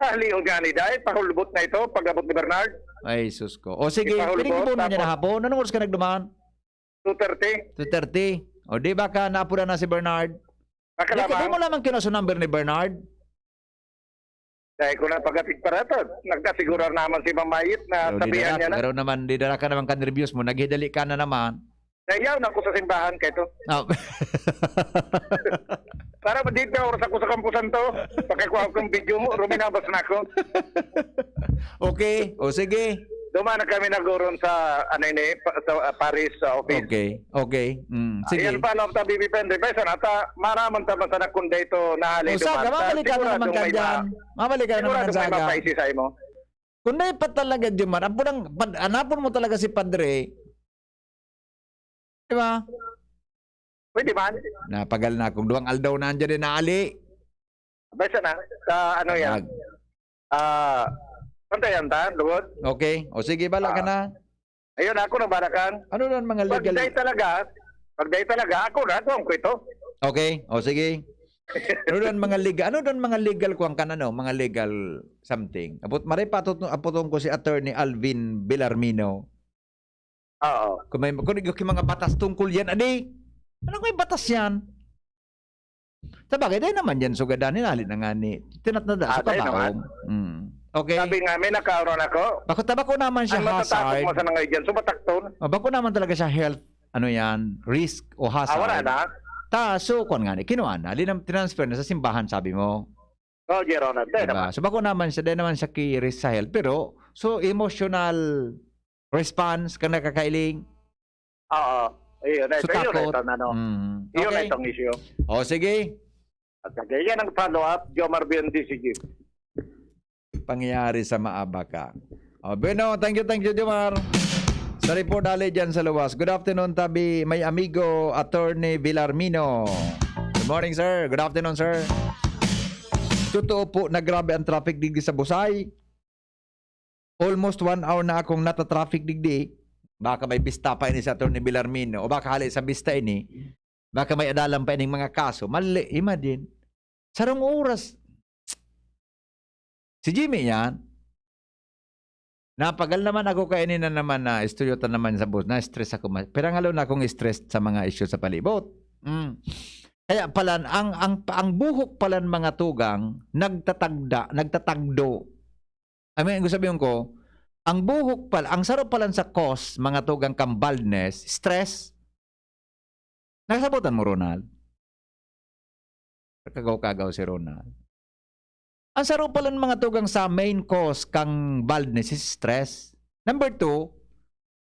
Halion gani, dahil pahulbot na ito, pag-abot ni Bernard. Ay, sus ko. O sige, Ipahulbot, pwedeng ibuno niya na tapos hapon. Anong oras ka nagduman? Two thirty. Two thirty. O di ba ka naapuran na si Bernard? Baka Di ka, lamang. di mo lamang kinuha sa number ni Bernard? Dahil ko na pagkapit para ito, nagkasigurar naman si Mamayit na O, di sabihan dara, niya na. pero naman, di dara ka naman ka-nervyos mo, naghidali ka na naman. Nahiyaw na ako sa simbahan kay ito. Ah. Para ba dito, oras ako sa kampusan to. Pagkakuha ko ng video mo, ruminabas na ako. Okay, o sige. Dumaan na kami naguron sa, ano ini, pa-, sa, ah, parish, sa office. Okay, okay. Mm, sige. Ayan pa, no, ta, B B P N, di ba, sana ta, maraman ta, basta na kung dito, nahali, O, saga, dumaan ta, mamalik ka na sigurado naman may ka dyan. ma-, Mamalik ka na naman sigurado ka may saga. mapaisi sa imo. Kung dahil pa talaga, Jomar, anapon ang, pad-, anapon mo talaga si Padre, di ba? Pwede man. Napagal na akong duwang aldaw na andyan din naali. Basta na, sa ano yan? Nag- Ah, pantay yan ta, lugod? Okay. O sige, bala ka Ah. na. Ayun, ako na barakan. Ano na ang mga Pag legal? day talaga, pag day talaga, ako na, ako ang kwento. Okay. O sige. Ano doon mga legal, ano doon mga legal kuwan kan ano, mga legal something. Abot maray pa apoton ko si Attorney Alvin Villarmino. Oo. Kung may kung yung mga batas tungkol yan, adi. Ano may batas yan? Sa bagay, dahil naman yan, sugadan, hinali na nga ni, tinatnada, Ah, sa dahil kabaong. Mm. Okay. Sabi nga, may nakaroon ako. Bako, tabako naman siya Ang matatakot hazard. mo sa mga dyan, sumatakton. O, bako naman talaga siya health, ano yan, risk o hazard. Ah, wala na. Ta, so, kwan nga ni, kinuha na. Linam, transfer na sa simbahan, sabi mo. Oh, Your Honor. Dahil Diba? naman. So, bako naman siya, dahil naman siya ki-risk sa health. Pero, so, emotional response kang nakakailing. Oo. Ayun, So, ito, yun, takot. ito, ano. Mm. Yun Okay. itong issue. O, sige. At yan ang follow-up, Jomar Bion D C G. Pangyayari sa maabaca. O, bueno, thank you, thank you, Jomar. Sa report ali dyan sa luwas. Good afternoon, tabi. May amigo, Attorney Villarmino. Good morning, sir. Good afternoon, sir. Totoo po na grabe ang traffic digdi sa Busay. Almost one hour na akong nata-traffic digdi. Baka may bista pa ini sa Attorney Villarmino o baka hali sa bista ini. Baka may adalan pa ining mga kaso. Mali, imagine. Sarong oras. Si Jimmy yan. Napagal naman ako kaini na naman na istoryo ta naman sa boss. Na-stress ako. Ma- Pero ngalo na akong stress sa mga issue sa palibot. Mm. Kaya pala, ang, ang, ang buhok pala ng mga tugang, nagtatagda, nagtatagdo. I mean, ang sabihin ko, ang buhok pala, ang saro pala sa cause, mga tugang kang baldness, stress. Nakasabutan mo, Ronald? Kagaw-kagaw si Ronald. Ang saro pala ng mga tugang sa main cause kang baldness is stress. Number two,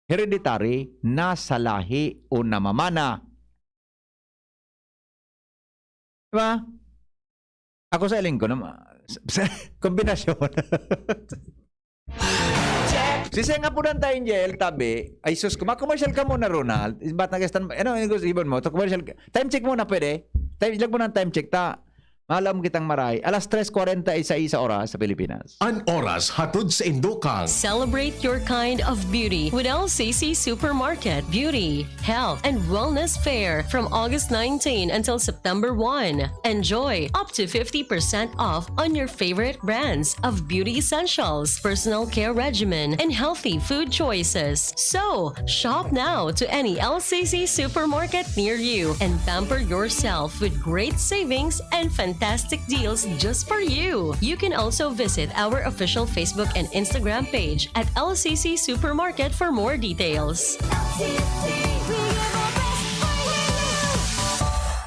hereditary, nasa lahi o namamana. Diba? Ako sa iling ko, nam- sa, sa, kombinasyon. Sisi nga po ng time, J L, tabi. Ay, sus, kuma-commercial ka muna, Ronald. Ba't nag-stand by? Ano, ano gusto ibon mo? To commercial ka. Time check muna, pwede? Time, ilag mo ng time check, ta. Malam kitang maray. Alas tres cuarenta y seis sa oras sa Pilipinas. An oras hatod sa Indokang. Celebrate your kind of beauty with L C C Supermarket. Beauty, health, and wellness fair from August nineteen until September one. Enjoy up to fifty percent off on your favorite brands of beauty essentials, personal care regimen, and healthy food choices. So, shop now to any L C C supermarket near you and pamper yourself with great savings and fantastic deals just for you. You can also visit our official Facebook and Instagram page at L C C Supermarket for more details.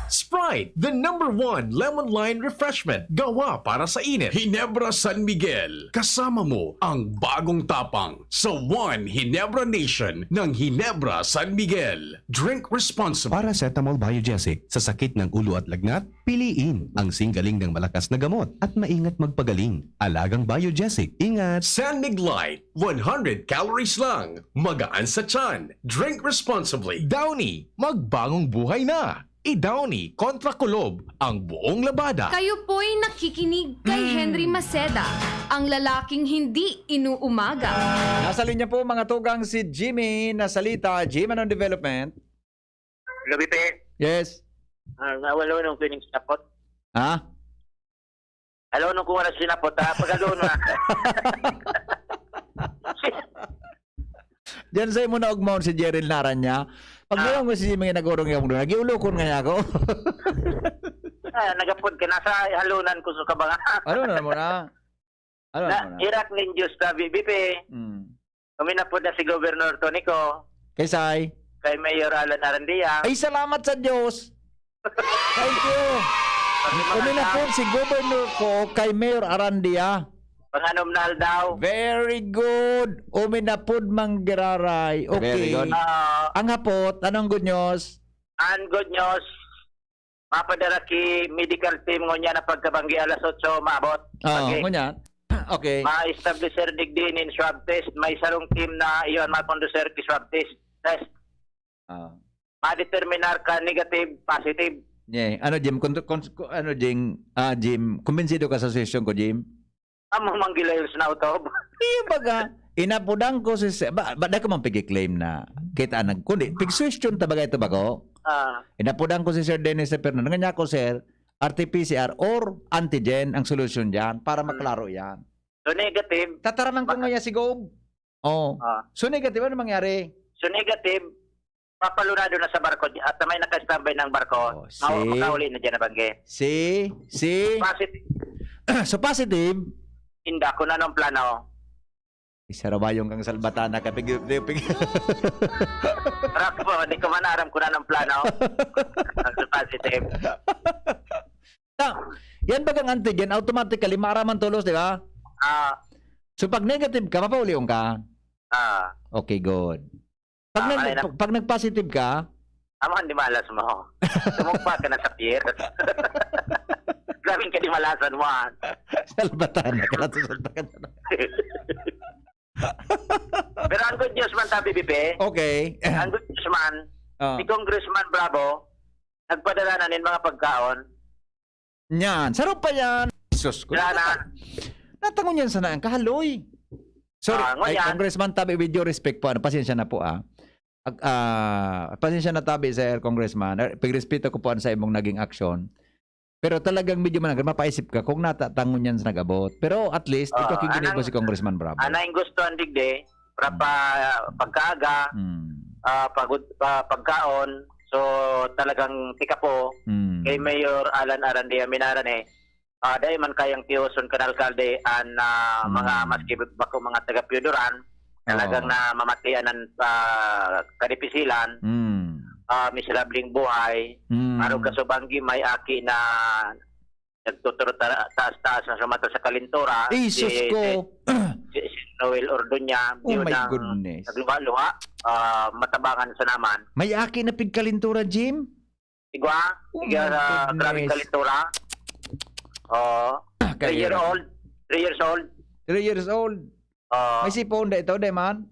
Sprite, the number one lemon lime refreshment. Gawa para sa init. Ginebra San Miguel. Kasama mo ang bagong tapang sa One Ginebra Nation ng Ginebra San Miguel. Drink responsibly. Paracetamol Biogesic. Sa sakit ng ulo at lagnat, piliin ang singgaling ng malakas na gamot at maingat magpagaling. Alagang Biogesic. Ingat! San Mig Light, one hundred calories lang. Magaan sa tiyan. Drink responsibly. Downy, magbagong buhay na. I-Downy kontra kulob ang buong labada. Kayo po'y nakikinig kay Mm. Henry Maceda, ang lalaking hindi inuumaga. Nasa linya po, mga tugang, si Jimmy Nasalita. Jim, anong development? Gabi, pe. Yes. Ah, nawalo nung pining sinapot. Ha? Alo nung kung wala sinapot, ha? Pagalo na. Diyan sa imo na ugmaon si Jeril Naranya. Pag Ah. mo si Jimmy nag-urong yung doon, nagiulukon nga niya ako. Ah, nagapod ka. Nasa halunan ko sa kabanga. Ano na mo na? Ano Na, na mo na? Irak nin Diyos sa B B P. Mm. Kami na po na si Governor Tonico, Kay Sai, kay Mayor Alan Arandia. ay, salamat sa Diyos. Thank you. Kami na po si Governor ko kay Mayor Arandia. Panganom na aldaw. Very good. Uminapod manggiraray. Okay. Very good. Ah, Ang hapot, anong good news? Ang good news, mapadara ki medical team ngunyan na pagkabanggi alas otso maabot. Oo, Okay. ngunyan. Okay. Ma-establisher digdi nin swab test. May sarong team na iyon makonduser ki swab test. Test. Ah. Ma-determinar ka negative, positive. Yeah. Ano, Jim? Kung, kung, kung- ano, Jim? Ah, Jim, kumbinsido ka sa session ko, Jim? Amo manggilayos na utob. Iyo baga, inapudan ko si Sir, ba, ba, dahil ko man pag-claim na kita nag, kundi, pig-suggestion ta bagay ito ba ko? Ah, Inapudan ko si Sir Dennis sa Fernando. Nga niya ako, Sir, R T P C R or antigen ang solusyon diyan para Hmm. maklaro yan. So, negative. Tataraman ko Baka ngayon si Gob. Oh. Ah. So, negative, ano mangyari? So, negative, papalunado na sa barko at may naka-standby ng barko. Oh, Mau-, see? Makauli na dyan na bangge. See? See? Positive. So, positive? Inda, kung anong plano. Isarabayong kang salbatana ka, pig-, pig-, Rap po, hindi ko man aram kung anong plano. Ang positive. Ta-, yan bagang antigen, automatically, maaraman tolos, di ba? Ah. So, pag negative ka, papaulion ka? Ah. Okay, good. Pag Ah, nag-, malay na. pag, pag nag-positive ka? Amo, hindi malas mo. Sumugpa ka na sa pier. Grabing kadimalasan mo, ah. Salbatana ka na, salbatana na. Pero ang good news man, Tabi Bibi, Okay. ang good news man, Ah. si Congressman Bravo, nagpadala na nin mga pagkaon. Yan. Saro pa yan. Sus ko. Wala na. Natangon yan sana ang kahaloy. Sorry. Ah, Ay, ngunyan. Congressman Tabi, with due respect po, ano, pasensya na po, ah. Ag-, ah, pasensya na, Tabi, Sir Congressman. Eh, pagrespeto ko po sa imong naging aksyon. Pero talagang medyo manang-, mapaisip ka kung natatangon yan sa nag-abot. Pero at least, ito Oo, kiniginibo anang, si Congressman Bravo. Anang gusto ang digdi, para Hmm. pa, pagkaaga, Hmm. ah, pagod-, pa, pagkaon. So, talagang tika po, Hmm. kay Mayor Alan Arandia Minarane, ah, dai man kayang tiyoson kan alkalde an, ah, mga Hmm. maski bako mga taga Pioduran, talagang Oo. namamatian an, ah, kadipisilan, Hmm. ah, miserableng buhay. Hmm. Arog ka sa banggi, may aki na nagtuturo ta-, taas-taas na sumata sa kalintura. Isus Si, ko. si, si Noel Ordoña, Oh my biyudang goodness. nagluha-luha, ah, matabangan sa naman. May aki na pigkalintura, Jim? Igwa, Oh igwa my sa grabing goodness. kalintura. Oo. Ah, Three year kaya old. Three years old. Three years old. Oo. May sipon da ito, di man?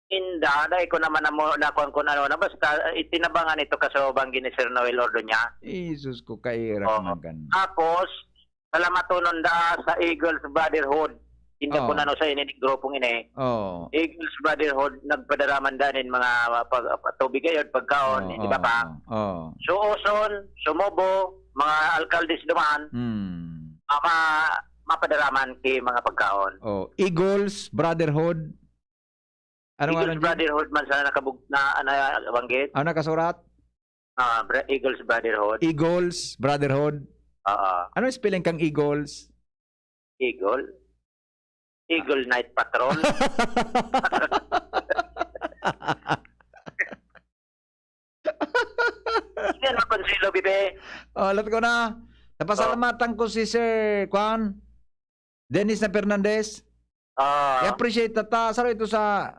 Inda, dai ko naman namo-, nakuan kung ano na. Basta, eh, itinabangan ito kaso banggi ni Sir Noel Ordoña. Jesus ko, kaira Oo. ka man kan. Tapos, salamatonon da sa Eagles Brotherhood. Hindi Oo. ko nano sa ini, grupong ini. Oo. Eagles Brotherhood, nagpadaraman da nin mga pag-, tubig ayod, pagkaon, Oo, di ba pa? oo, oo. Suoson, Sumobo, mga alkaldes duman, Hmm. ah, ma-, mapadaraman ki mga pagkaon. Oh, Eagles Brotherhood. Ano nga Eagles nun, Jim? Brotherhood man sana nakabug-, na, na, banggit. Ah, nakasurat? Ah, Bra-, Eagles Brotherhood. Eagles Brotherhood. Oo. Ano yung spelling kang Eagles? Eagle? Eagle Night Patrol? Yan ang Consuelo, Bibi. Oh, alam ko na. Napasalamatan ko si Sir, kwan, Dennis na Fernandez. Ah. I-appreciate ta, ta. Saro ito sa,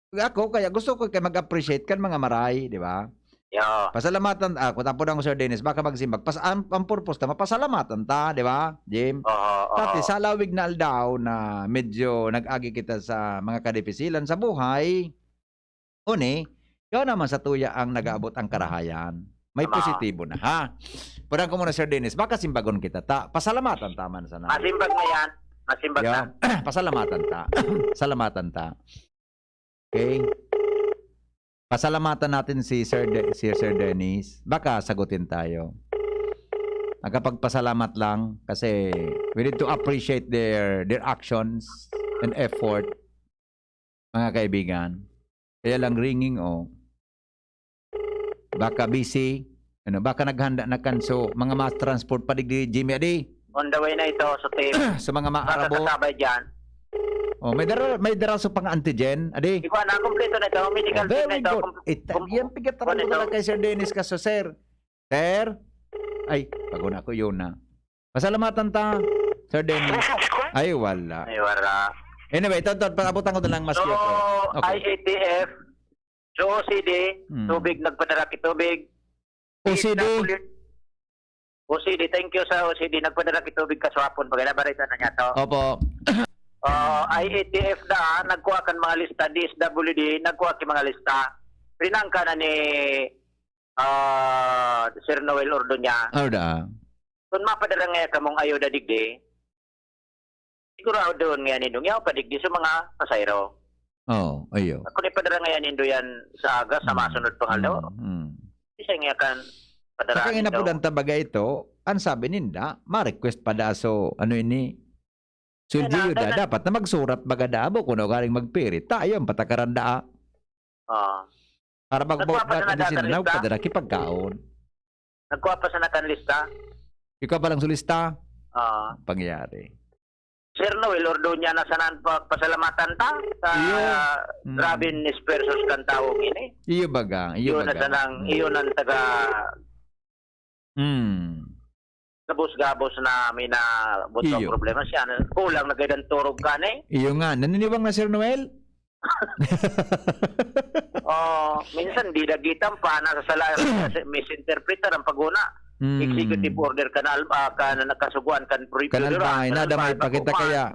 ako, kaya gusto ko kay mag-appreciate kan mga maray, di ba? Yeah. Pasalamatan, ah, kung tapo ko, Sir Dennis, baka magsimbag. Pas-, ang, ang purpose ta, mapasalamatan ta, di ba, Jim? Oo, oo. Dati, sa lawig na aldaw na medyo nag-agi kita sa mga kadipisilan sa buhay, Uni, ikaw naman sa tuya ang nag-aabot ang karahayan. May Tama. positibo na, ha? Pwede ko muna, Sir Dennis, baka simbagon kita. Ta, pasalamatan ta man sana. Masimbag na yan. Masimbag Yo, na. pasalamatan ta. Salamatan ta. Okay? Pasalamatan natin si Sir De-, si Sir Dennis. Baka sagutin tayo. Nakapagpasalamat lang kasi we need to appreciate their, their actions and effort. Mga kaibigan. Kaya lang ringing, oh. Baka busy, ano, baka naghanda na kan, so, mga mass transport pa digdi, Jimmy, adi. On the way na ito, so, team. So, mga maarabo. Makakasabay dyan. Oh, may dara, may dara so pang antigen, adi. Di ba, nakompleto na ito, medical Oh, team na very ito. good. Kum-, Ita-, kum-, yan, pigatan kuwan ko ito. na lang kay Sir Dennis kaso, sir. Sir? Ay, pag-una ko yun na. Pasalamatan ta, Sir Dennis. Ay, wala. Ay, wala. Anyway, ito, ito, paabutan ko na lang, mas So, cute. Okay. I A T F, so, O C D, Hmm. tubig, nagpadara ki tubig. O C D? O C D, thank you sa O C D, nagpadara ki tubig kaswapon, pag nabarita na niya to. Opo. Oh, I A T F da, nagkuha kan mga lista, D S W D, nagkuha ki mga lista. Pinangka na ni ah, Sir Noel Ordoña, Ano da? kun mapadara ngaya kamong ayuda digdi, sigurado ngaya nindo, ngaya pa digdi sa mga pasahero. Oo, ayo. Kun ipadara ngaya nindo yan sa aga, sa Mm, masunod pang aldaw, mm, mm. Isa ngaya kan padara Saka nindo. Inapudan ta baga ito, Ang sabi ninda, ma-request pa da so, ano ini? So, Ay, Gio, na- da, na- dapat na magsurat baga da, abo, kung galing magpirit, tayo ang patakaran da, ah. Ah. Para pag Nagpapasa na dati sila, dati lista? Nagpadara ki pagkaon. Nagkuha pa sana kan lista? Ikaw palang sulista? Ah. Pangyayari. Sir Noel Ordoña na sana ang pagpasalamatan ta sa Iyo. Mm. grabeng esfuerzos kan tawong ini. Iyo baga, iyo Iyo na baga. sanang, iyo nang taga Mm. gabos-gabos na may naabot ang Iyo. problema siya. Kulang na gayud ang turog ka ni. Iyo nga. Naniniwang na, Sir Noel? Oh, minsan di dagitan pa, nasa sala, misinterpretar ang paguna. Mm. Executive order kan al-, ah, kan nakasuguan kan pre-, Kan Federal, Albay, kan nada Albay, may pakita bako pa. kaya.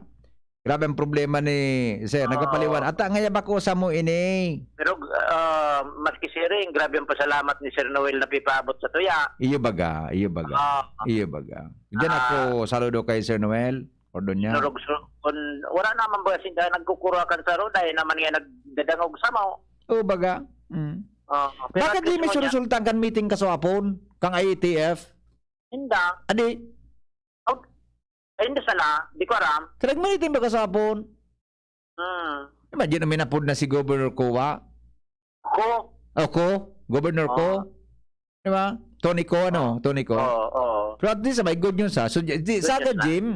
Grabe ang problema ni Sir, Oo. nagpapaliwan. Ata ngaya bako sa mo ini. Pero, ah, maski siring, grabe ang pasalamat ni Sir Noel na pipaabot sa tuya. Iyo baga, iyo baga. Ah. Iyo baga. Diyan Ah. ako, saludo kay Sir Noel Ordoña. Nurog su-, kun, wala naman ba sinda nagkukurakan sa road, ay naman nga nagdadangog sa mo. Oo baga. Mm. Oo, pero Bakit at di least may mo niya. surusultan kan meeting kaswapon, kang I A T F? Inda. Adi? Oh, ay, hindi sana. Di ko aram. Sa nagmaniting ba kasapon? Hmm. Imagine, uminapod na si Governor Coa. Ko? O, Co? Governor Co? Oo. Di ba? Tony Co, ano? Oo. Tony Co. Oo, oo. Pero at least, may good news, ha? So, di, Good sa news na. Jim,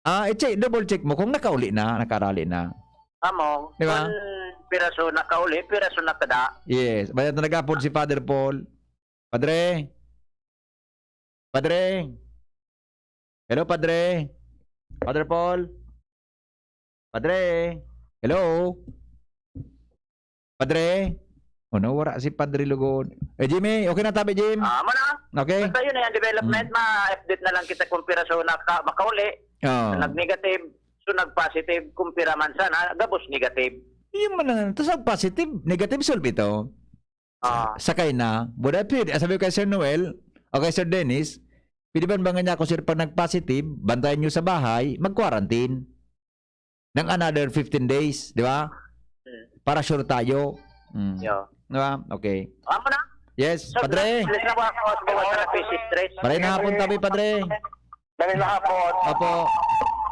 ah, i-check, double check mo kung nakauli na, nakarali na. Amo, Di ba? Kung piraso nakauli, piraso nakada. Yes. Bayat na nag-apod si Father Paul. Padre? Padre? Hello, Padre? Father Paul? Padre? Hello? Padre? O, nawara si Padre Lugod. Eh, Jimmy, okay na tabi, Jim? Ah, amo na. Okay? Basta yun, eh, ang development, Mm. ma-update na lang kita kung piraso na ka-, makauli. Oo. Nag-negative, so nag-positive, kung pira man sana, gabos negative. Yun man lang. Tapos nag-positive, negative, solve ito. Ah. Sakay na. Buda, pwede. Sabi ko kay Sir Noel, o kay Sir Dennis, pwede ba ba nga niya ako, sir, pag nag-positive, bantayan niyo sa bahay, mag-quarantine ng another fifteen days, di ba? Hmm. Para sure tayo. Mm. Yeah. Di ba? Okay. Amo na? Yes, So, Padre. let's na ako sa mga therapist stress. Maray na hapon tabi, Padre. Dali na hapon. Opo.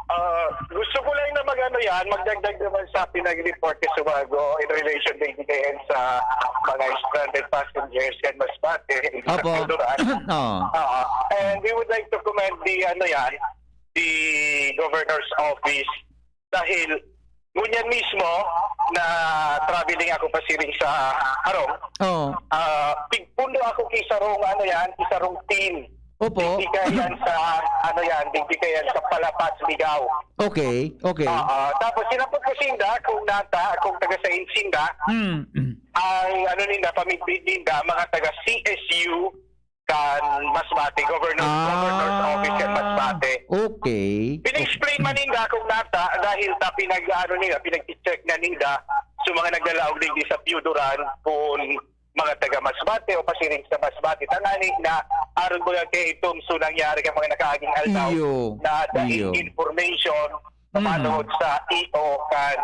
Ah, gusto ko lang na mag-ano yan, magdagdag naman sa pinag-report ni Sumago in relation din kayan sa mga stranded passengers kan Masbate, in Opo. Duran. Oo. Ah, and we would like to commend the, ano yan, the governor's office dahil ngunyan mismo na traveling ako pasiring sa harong. Oo. Ah, pigpundo ako ki sarong, ano yan, ki sarong team. Opo. Digdi kayan sa, ano yan, digdi kayan sa Palapas, Ligao. Okay, okay. Oo. Tapos sinapot ko sinda kung nata, kung taga sain sinda. Mm, mm. Ang ano ninda, pamidbid ninda, mga taga C S U kan Masbate, Governor, Ah, Governor's Office kan Masbate. okay. Pina-explain man ninda kung nata, dahil ta pinag-ano nila, pinag-check na ninda sa mga naglalaog digdi sa Pio Duran kung mga taga Masbate o pasiring sa Masbate. Tangani na aron baga kay itom so nangyari kan mga nakaaging aldaw Iyo. na daing Iyo. information Mm. pamanungod sa E O kan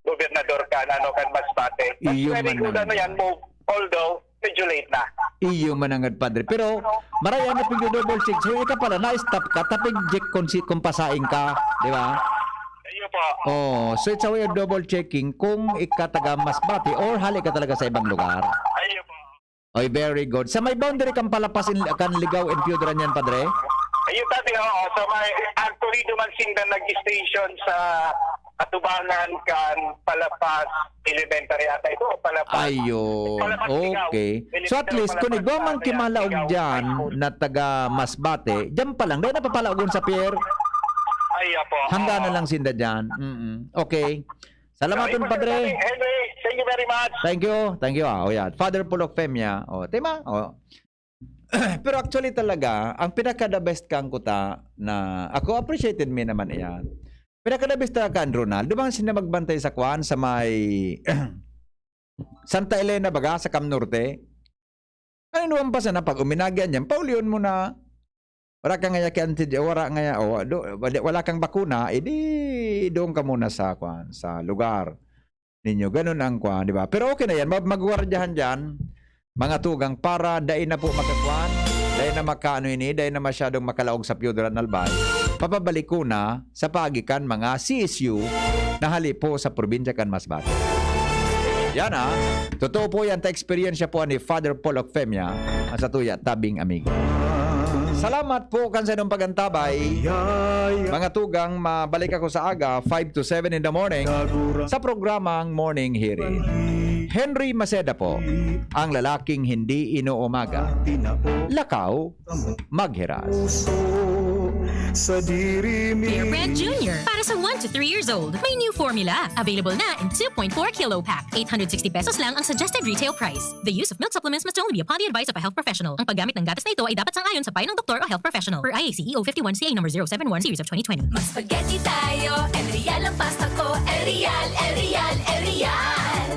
gobernador kan, ano, kan Masbate. That's Iyo very man good, ang ano yan, move. Although, medyo late na. Iyo man ang Padre. Pero, maray ang pigdo-double check. So, ika pala, na-stop ka, tapig check kung si, kung pasaing ka, di ba? Iyo po. Oh, so it's a way of double checking kung ika taga Masbate or hali ka talaga sa ibang lugar. Iyo po. Oy, very good. Sa may boundary kan Palapas in, kan Ligao and Pio Duran yan, Padre? Ayun, Padre, oo. So, may, actually, duman sinda nag-station sa atubangan kan Palapas Elementary ata ito, o Palapas. Ayo. Palapas, Ligao. Okay. So, at Elementary least, kung Palapas, igwa man Ligao. kimalaog dyan High School. na taga Masbate, dyan pa lang, dahil napapalaogon sa pier. Ay, apo. Hangga Oo. na lang sinda dyan. Mm-mm. Okay. Salamat, Ay, Padre. Anyway, thank you very much. Thank you. Thank you. Ah, oh, yeah. Father Polokfemia. Oh, tema? Oh. Pero actually talaga, ang pinaka-the best kan kuta na, ako, appreciated me naman iyan. Pinaka-the best talaga kan Ronald. Di ba sila magbantay sa kwan, sa may Santa Elena baga, sa Cam Norte? Ano naman pa sana pag uminagyan niyan, paulion mo na. Wala ka ngaya ki anti-, wala ngaya, o, do, wala, wala kang bakuna, edi doon ka muna sa, kwan, sa lugar ninyo. Ganun ang, kwan, di ba? Pero okay na yan, mag-, magwardyahan dyan, mga tugang, para dai na po magkakwan. Dai na makaano ini, dai na masyadong makalaog sa Piedra Albay. Papabalik ko na sa paagi kan mga C S U na hali po sa probinsya kan Masbate. Yan, ah. Totoo po yan, ta eksperyensya po ni Father Paul Ocfemia, ang satuya tabing amigo. Salamat po kan sa inyong pagantabay. Mga tugang, mabalik ako sa aga, five to seven in the morning, sa programang Morning Hearing. Henry Maceda po, ang lalaking hindi inuumaga. Lakaw, maghiras. Puso sa diri mi. Bear Brand Junior, para sa one to three years old. May new formula. Available na in two point four kilo pack, eight hundred sixty pesos lang ang suggested retail price. The use of milk supplements must only be upon the advice of a health professional. Ang paggamit ng gatas na ito ay dapat sang-ayon sa payo ng doktor o health professional. Per I A C E O fifty-one C A number zero seven one series of twenty twenty. Magspaghetti tayo, El Real ang pasta ko. El Real, El Real, El Real.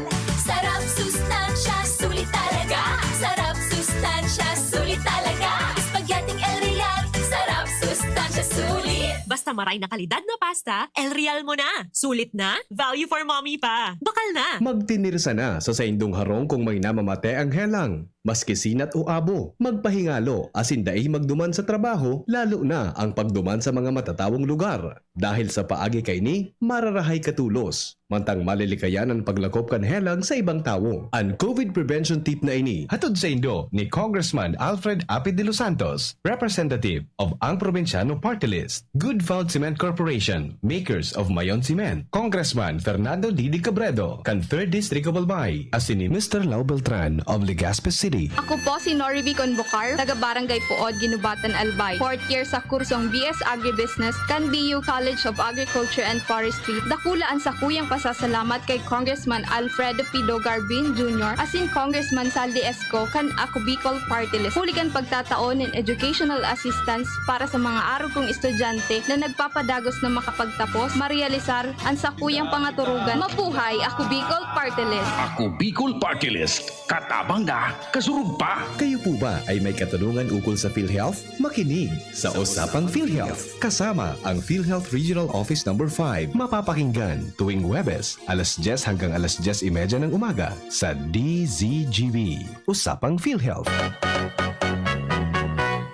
Sarap, sustansya, sulit talaga. Sarap, sustansya, sulit talaga. Spaghetti El Real. Sarap, sustansya, sulit. Basta maray na kalidad na pasta, El Real mo na. Sulit na, value for mommy pa. Bakal na. Magtinirsa na sa saindong harong kung may namamate ang helang. Maski sinat o abo, magpahingalo asin dai magduman sa trabaho, lalo na ang pagduman sa mga matatawong lugar. Dahil sa paagi kaini, mararahay ka tolos. Mantang malilikayan an paglakop kan helang sa ibang tawo. An COVID prevention tip na ini, hatod saindo ni Congressman Alfred Apid de los Santos, representative of Ang Probinsyano Party List, Good Found Cement Corporation, makers of Mayon Cement, Congressman Fernando Didi Cabredo, kan Third District of Albay, asin ni Mister Lau Beltran of Legazpi City. Ako po si Norivi Convocar, taga Barangay Puod, Guinobatan, Albay. Fourth year sa kursong B S Agribusiness kan B U College of Agriculture and Forestry. Dakula an sakuyang pasasalamat kay Congressman Alfredo Pido Garbin Junior asin Congressman Saldi Esco kan Ako Bicol Party List. Huli kan pagtatao nin educational assistance para sa mga arog kong estudyante na nagpapadagos na makapagtapos, marealisar an sakuyang pangaturugan. Mabuhay Ako Bicol Party List! Ako Bicol Party List. Katabang na, kasurog pa. Kayo po ba ay may katanungan ukol sa PhilHealth? Makinig sa Usapang PhilHealth kasama ang PhilHealth Regional Office Number five. Mapapakinggan tuwing Huwebes, alas dyes hanggang alas dyes y media ng umaga sa D Z G B. Usapang PhilHealth.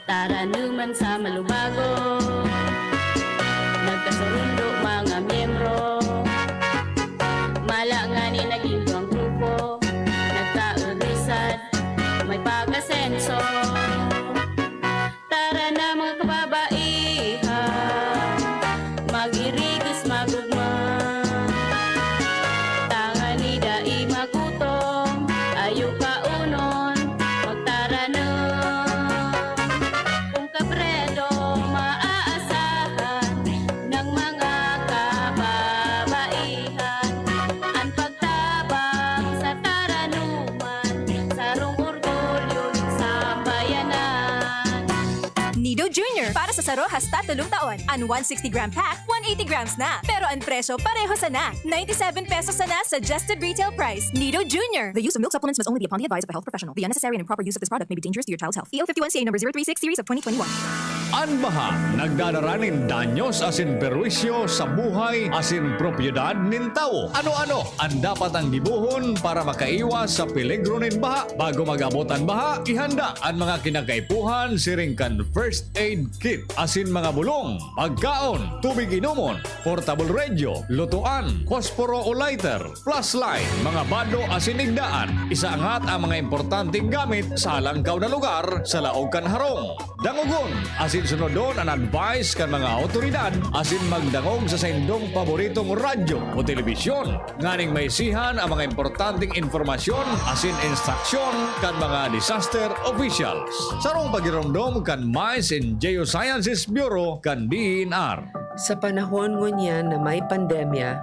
Taranuman sa malubago, nagkasurundo mga miyembro. Mala ngani naging duwang grupo, nagkaudisad, may pag-asenso. Tara na mga kababaihan, mag-irigis magugma. Tangani dai magutom, ayo kaunon, magtaranom. Kun kabredo maaasahan ng mga kababaihan, an pagtabang sa taranuman, sarong orgulyo nin sambayanan. Nido Junior, para sa saro hasta tolong taon. An one sixty gram pack, one eighty grams na. Pero an presyo pareho sana. Ninety-seven pesos sana suggested retail price. Nido Junior. The use of milk supplements must only be upon the advice of a health professional. The unnecessary and improper use of this product may be dangerous to your child's health. T O fifty-one C A number zero three six series of twenty twenty-one. An baha nagdadara nin danyos asin perwisyo sa buhay asin propiedad nin tawo. Ano-ano an dapat ang gibohon para makaiwas sa peligro nin baha? Bago mag-abot an baha, ihanda an mga kinakaipuhan siring kan first aid kit asin mga bulong, pagkaon, tubig inomon, portable radio, lutoan, posporo o lighter, flashlight, mga bado asin igdaan. Isaangat ang mga importanteng gamit sa halangkaw na lugar sa laog kan harong. Dangogon asin sunodon an advice kan mga awtoridad asin magdangog sa saindong paboritong radyo o telebisyon nganing maisihan ang mga importanteng impormasyon asin instruksyon kan mga disaster officials. Sarong pagiromdom kan Mines and Geosciences Bureau kan D E N R. Sa panahon ngunyan na may pandemya,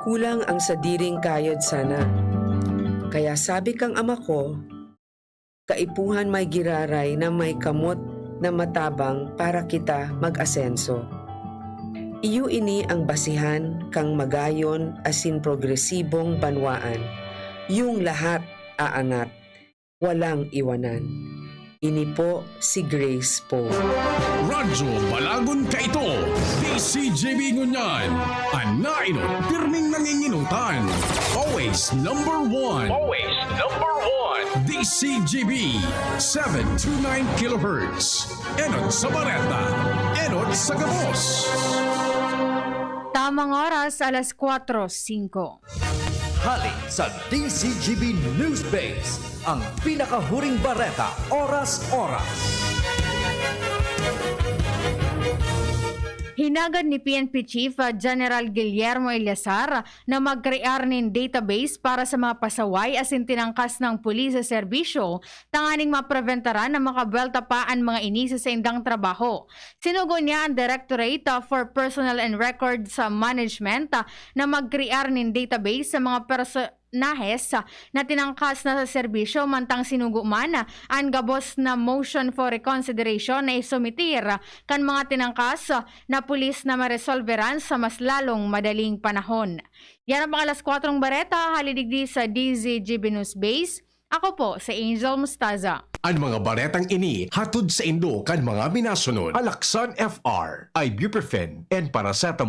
kulang ang sadiring kayod sana. Kaya sabi kang ama ko, kaipuhan may giraray na may kamot na matabang para kita mag-asenso. Iyo ini ang basihan kang magayon asin progresibong banwaan, yung lahat aangat, walang iwanan. Ini po si Grace Poe. Radyo Balang Kun kaito, D C G B ngunyan, an nainot pirming nanginginutan. Always number one. Always number one. D C G B, seven two nine kilohertz. Enot sa bareta, enot sa gabos. Tamang oras, alas kwatro singko. Hali sa D C G B News Base, ang pinakahuring bareta, oras-oras. Hinagad ni P N P Chief ah, General Guillermo Eleazar na magkrear nin database para sa mga pasaway asin tinangkas ng pulis sa serbisyo tanganing mapreventaran na makabwelta pa an mga ini sa saindang trabaho. Sinugo niya ang Directorate ah, for Personnel and Records ah, Management ah, na magkrear nin database sa mga personahes ah, na tinangkas na sa serbisyo mantang sinugo man ah, an gabos na motion for reconsideration na isumitir ah, kan mga tinangkas ah, na pulis na maresolveran sa mas lalong madaling panahon. Yan ang mga alas kwatro bareta, hali digdi sa D Z G B News Base. Ako po si Angel Mustaza. An mga baretang ini hatod saindo kan mga minasunod: Alaxan F R, ibuprofen, and paracetamol.